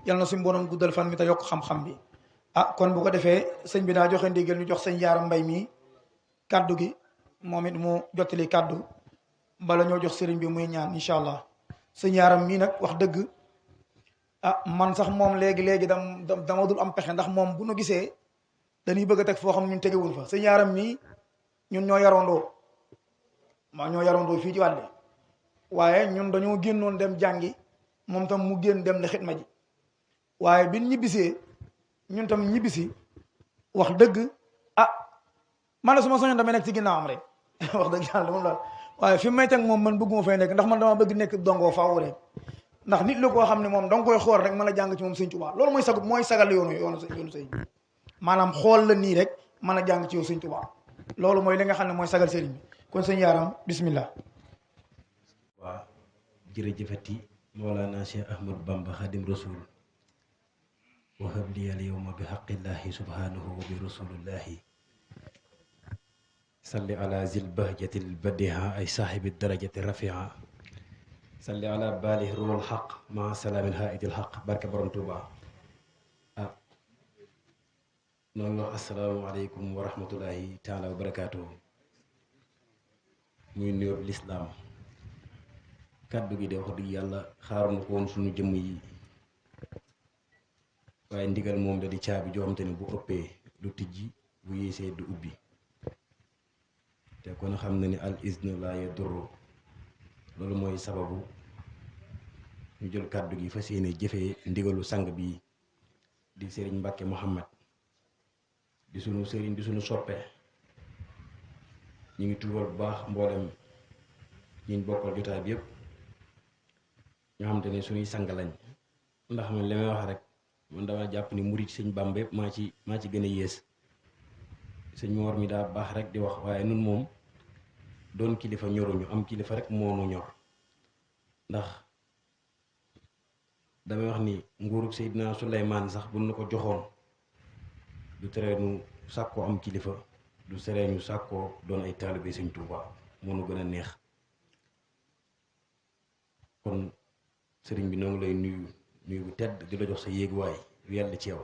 yal na suñu borom guddal fan mi te yokk xam-xam bi kon bu ko defee sëñ bi daa joxe ndigal ñu jox sëñ Yaaram Mbay mi kaddu gi moom it mu jottali kaddu bala ñoo jox sëriñ bi muy ñaan incha allah sëñ Yaaram mii nag wax dëgg man sax moom léegi dama dul am pexe ndax moom bu nu gisee dañuy bëgg a teg foo xam ñun tegewul fa sëñ Yaaram mii ñun ñoo yarandoo fii ci wàlle waaye ñun dañoo génnoon dem jàngi moom tam mu génn dem ne xitma ji waaye bi ñibbisee ñun tam ñibbisi wax dëgg man de su ma soñoon damay nekk ci ginnaawam rek wax dëgg yàlla moom la waaye fi may teg moom man bëgguma fay nekk ndax man dama bëgg nekk dongoo faaw rek ndax nit la koo xam ne moom danga koy xool rek mën a jàng ci moom Sëñ Tuubaa loolu mooy sagal yoonu sëñ maanaam xool la nii rek mën a jàng ci yow Sëñ Tuubaa loolu mooy li nga xam ne mooy sagal sëriñ bi kon sëñ Yaaram bismillah waaw jërëjëfati Mawlana Cheikh Ahmadou Bamba Xadim Rasul wahab li al yawma bi haqqillahi subhanahu wa bi rasulillahi salli ala zil bahjatil badiha ay saahibi darajati rafia salli ala balih ruul xaq ma salaamin haidil xaq barke borom Tuuba noonu wax asalaamaaleykum wa rahmatullahi taala wa barakaatuhu muy nuyoo lislaam kàddu gi de wax dëgg yàlla xaaruñu ko woon suñu jëmm yi waaye ndigal moom da di caabi joo xamante ne bu ëppee du tijji bu yéesee du ubbi te kon xam na ni al iznu la yadurru loolu mooy sababu ñu jël kàddu gi fas yéene jëfee ndigalu sang bi di sëriñ Mbàkke Muhammad di sunu sëriñ di sunu soppe. ñu ngi tuubal bu baax mboolem ñiñ bokkal jotaay bi yëpp ñoo xam te ne suñuy sang lañ ndax man li may wax rek man dama jàpp ni murit sëñ Bàmba yëpp maa ci gën a yées sëñ Moor mi daa baax rek di wax waaye nun moom doon kilifa ñoruñu am kilifa rek moonu ñor ndax damay wax ni nguurug Seydina Suleymaan sax bu nu ko joxoon du tere nu sàkkoo am kilifa du seree ñu sàkkoo doon ay taalibe Sëñ Tuubaa moo nu gën a neex kon sëriñ bi noo ngi lay nuyu bu tedd di la jox sa yéeguwaay yu yàlla ci yow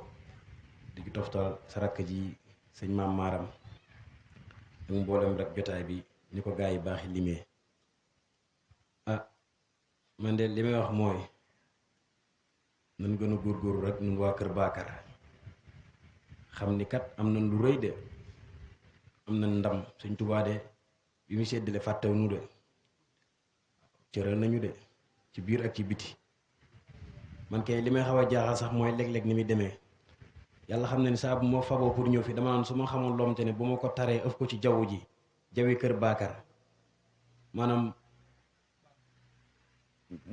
di ci toftal sa rakk ji sëñ Maam Maaram ak mboolem rek jotaay bi ni ko gaa yi baaxi limee man de li may wax mooy nan gën a góorgóorlu rek nun waa Kër Baakar xam ni kat am na lu rëy de am na ndam Sëñ Tuubaa de bi muy seddale fàttew nu de cëral nañu de ci biir ak ci biti man kay li may xaw a jaaxal sax mooy léeg-léeg ni muy demee yàlla xam na ni saa bu ma faboo pour ñëw fi dama naan su ma xamoon loomte ne bu ma ko taree ëf ko ci jaww ji jawi Kër Baakar maanaam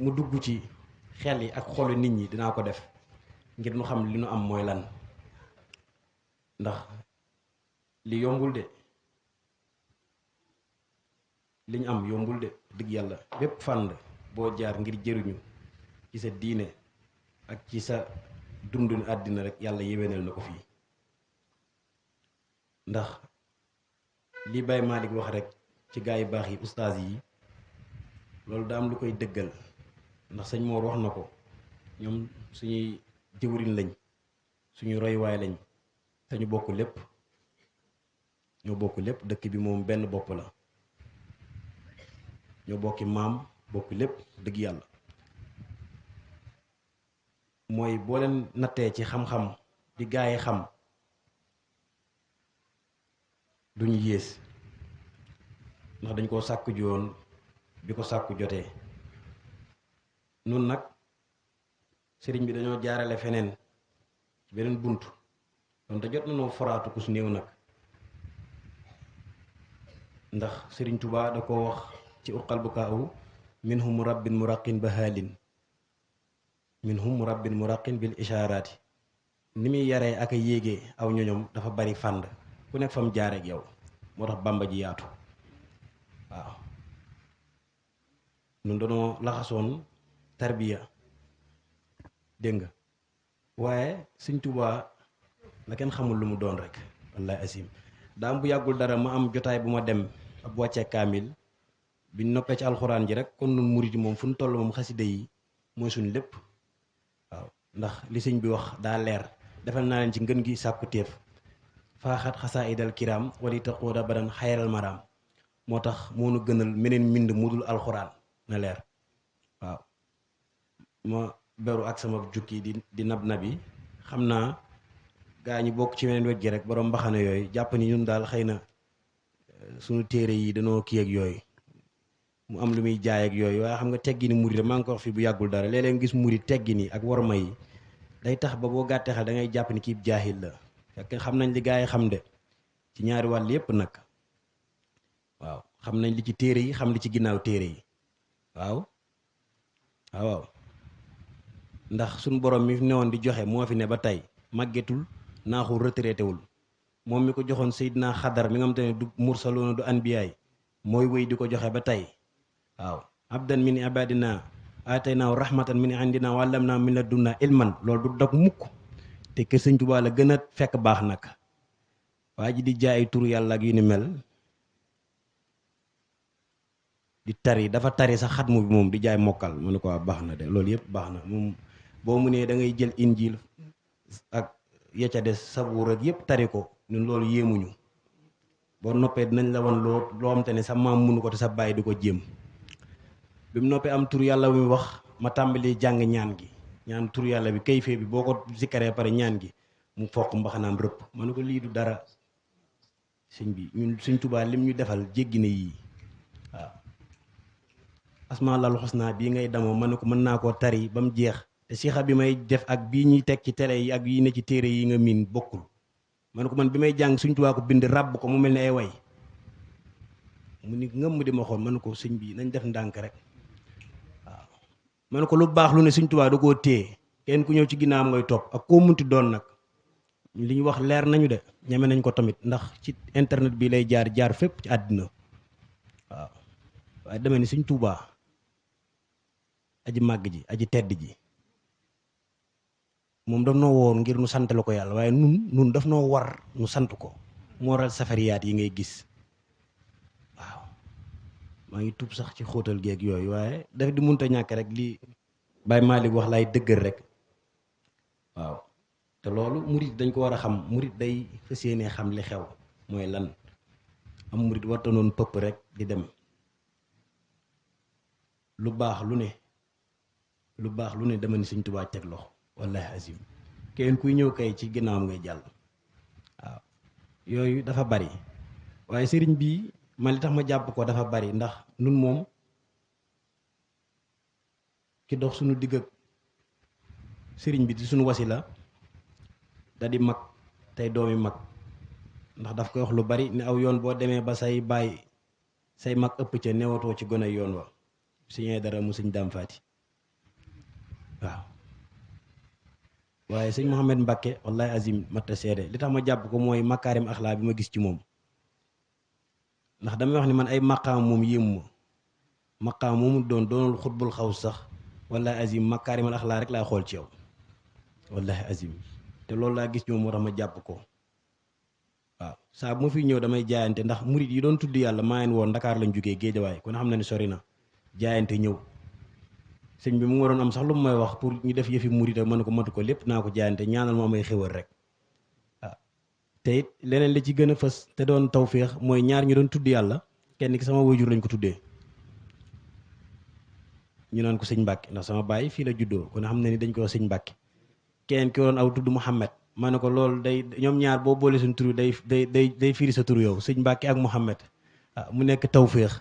mu dugg ci xel yi ak xolu nit ñi dinaa ko def ngir nu xam li nu am mooy lan ndax li yombul de li ñu am yombul de dëgg yàlla bépp fànn boo jaar ngir jëriñu ci sa diine ak ci sa dundun àddina rek yàlla yéwénal na ko fii ndax li Baye Malick wax rek ci gaa yu baax yi ustaas yi loolu daa am lu koy dëggal ndax sëñ Moor wax na ko ñoom suñuy jëwriñ lañ suñu roywaay lañ te ñu bokk lépp ñoo bokk lépp dëkk bi moom benn bopp la ñoo bokki maam bokk lépp dëgg yàlla mooy boo leen nattee ci xam-xam di gaa yi xam duñu yées ndax dañ koo sàkku joon bi ko sàkku jotee nun nag sëriñ bi dañoo jaarale feneen ci beneen bunt donte jot na noo foraatu ku su néew nag ndax sëriñ Tuubaa da ko wax ci uqal bu kaawu minhum rabbin muraqin bahaalin minhum rabbin muraqin bil ishaaraati ni muy yaree ak a yéegee aw ñoñom dafa bari fànd ku nekk fam jaare ak yow moo tax Bàmba ji yaatu waaw nun dañoo laxasoon tarbiya dégg nga waaye sëñ Tuubaa la kenn xamul lu mu doon rek wallahi asim daa am bu yàggul dara ma am jotaay bu ma dem ab wàccee kaamil biñ noppee ci alxuraan ji rek kon nun murit moom fu nu toll moom xasida yi mooy suñ lépp waaw ndax li sëñ bi wax daa leer defal naa leen ci ngën gi sàkku téef faaxat xasaa idal kiram wali taquuda badan xayral maraam moo tax moo nu gënal meneen mbind mudul alxuraan na leer waaw ma beru ak sama jukki di nab nabi xam naa gaa ñi bokk ci weneen wet gi rek borom mbaxane yooyu jàpp ni ñun daal xëy na suñu téere yi dañoo kii ak yooyu mu am lu muy jaay ak yooyu waaye xam nga teggi ni murit maa ngi ko wax fi bu yàggul dara léeg-léeg gis murit teggi ni ak warma yi day tax ba boo gàttee xel da ngay jàpp ni kii jaahil la fekk xam nañ li gaa yi xam de ci ñaari wàll yépp nag waaw xam nañ li ci téere yi xam li ci ginnaaw téere yi waaw waaw ndax suñu borom mi fi newoon di joxe moo fi ne ba tey màggetul naaxul retraité wul moom mi ko joxoon Seydina Xadar mi nga xam te ne du mursaloona du anbiyaay mooy wéy di ko joxe ba tey waaw abdan min ibadina ataynaahu rahmatan min indina wa allamnaa min ladunna ilman loolu du dog mukk te kër Sëñ Tuubaa la gën a fekk baax nag waa ji di jaay turu yàlla ak yu ni mel di tari dafa tari sax xatmu bi moom di jaay mokkal mu ne ko baax na de loolu yëpp baax na moom boo mu nee da ngay jël injil ak ya ca des sabuur ak yëpp tari ko ñun loolu yéemuñu boo noppee dinañ la wan loo xam te ne sa maam munu ko te sa bàyyi di ko jéem bi mu noppee am tur yàlla muy wax ma tàmbali jàng ñaan gi ñaan tur yàlla bi kayfee bi boo ko zikkaree pare ñaan gi mu foq mbaxanaam rëpp ma ne ko lii du dara sëñ bi ñun Sëñ Tuubaa lim ñu defal jéggi na yii waaw asmaa lal xusnaa bii ngay damoo ma ne ko mën naa koo tari ba mu jeex te sixa bi may def ak bii ñuy teg ci télé yi ak yi ne ci téere yi nga miin bokkul ma ne ko man bi may jàng Sëñ Tuubaa ko bind ràbb ko mu mel ni ay way mu ni ngëm mu di ma xool ma ne ko sëñ bi nañ def ndànk rek waaw ma ne ko lu baax lu ne Sëñ Tuubaa da koo téye kenn ku ñëw ci ginnaawam ngay topp ak koo munti doon nag li ñu wax leer nañu de ñeme nañ ko tamit ndax ci internet bi lay jaar fépp ci àddina waaw waaye demee ni Sëñ Tuubaa aji màgg ji aji tedd ji moom daf noo woon ngir nu sant la ko yàlla waaye nun daf noo war nu sant ko moo waral safariyaat yi ngay gis waaw maa ngi tuub sax ci xóotal geeg yooyu waaye daf di munta ñàkk rek li Baye Malick wax lay dëggal rek waaw te loolu murit dañ ko war a xam murit day fas yéenee xam li xew mooy lan am murit warta noonu pëpp rek di dem lu baax lu ne dama ni Sëñ Tuubaa teg loxo wallahi azim kenn kuy ñëw kay ci ginnaawam ngay jàll waaw yooyu dafa bari waaye sëriñ bi man li tax ma jàpp ko dafa bari ndax nun moom ki dox suñu digg ak sëriñ bi di suñu wasila da di mag tey doomi mag ndax daf koy wax lu bari ne aw yoon boo demee ba say bàyyi say mag ëpp ca newatoo ci gone yoon wa suñee dara mu Sëñ Daam Faati waaw waaye sëñ Mouhamed Mbacke wallahi azim matta seede li tax ma jàpp ko mooy makaarim axlaa bi ma gis ci moom ndax damay wax ni man ay maqaam moom yéemu ma maqaam moomu doonul xutbul xaw sax wallahi azim makaarimal axlaa rek laay xool ci yow wallahi azim te loolu laa gis ñoom moo tax ma jàpp ko waaw saa bu ma fi ñëw damay jaayante ndax murit yi doon tudd yàlla maa ngi woon Ndakaar lañ jógee Géejawaay kon xam na ne sori na jaayante ñëw sëñ bi mu waroon am sax lu mu may wax pour ñu def yëfi murit ak mën ko matu ko lépp naa ko jaayante ñaanal ma amay xéwal rek waaw te it leneen li ci gën a fës te doon tawféex mooy ñaar ñu doon tudd yàlla kenn ki sama waajur lañ ko tuddee ñu naan ko sëñ Mbàkke ndax sama baay fii la juddoo kon xam na ni dañ ko wax sëñ Mbàkke kenn ki waroon aw tudd Mouhamed ma ne ko loolu day ñoom ñaar boo boole suñ tur day firi sa tur yow sëñ Mbàkke ak Mouhamed waaw mu nekk tawféex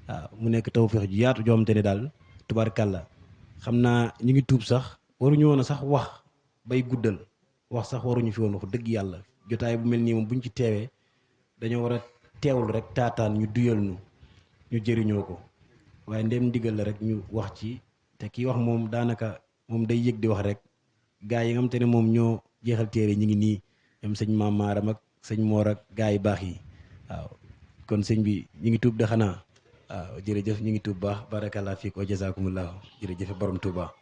waaw mu nekk tawféex ju yaatu joo xamante ne daal tubaarkàlla xam naa ñu ngi tuub sax waruñu woon a sax wax bay guddal wax sax waruñu fi woon wax dëgg yàlla jotaay bu mel nii moom buñ ci teewee dañoo war a teewul rek taataan ñu duyal ñu jëriñoo ko waaye ndem ndigal la rek ñu wax ci te kii wax moom daanaka moom day yëg di wax rek gaa yi nga xam te ne moom ñoo jeexal téere ñi ngi nii ñoom sëñ Maam Maaram ak sëñ Moor ak gaa yi baax yi waaw kon sëñ bi ñu ngi tuub de xanaa waaw jërëjëf ñu ngi tuub baax barakallah fiik wa jazakumullahu jërëjëf borom Tuuba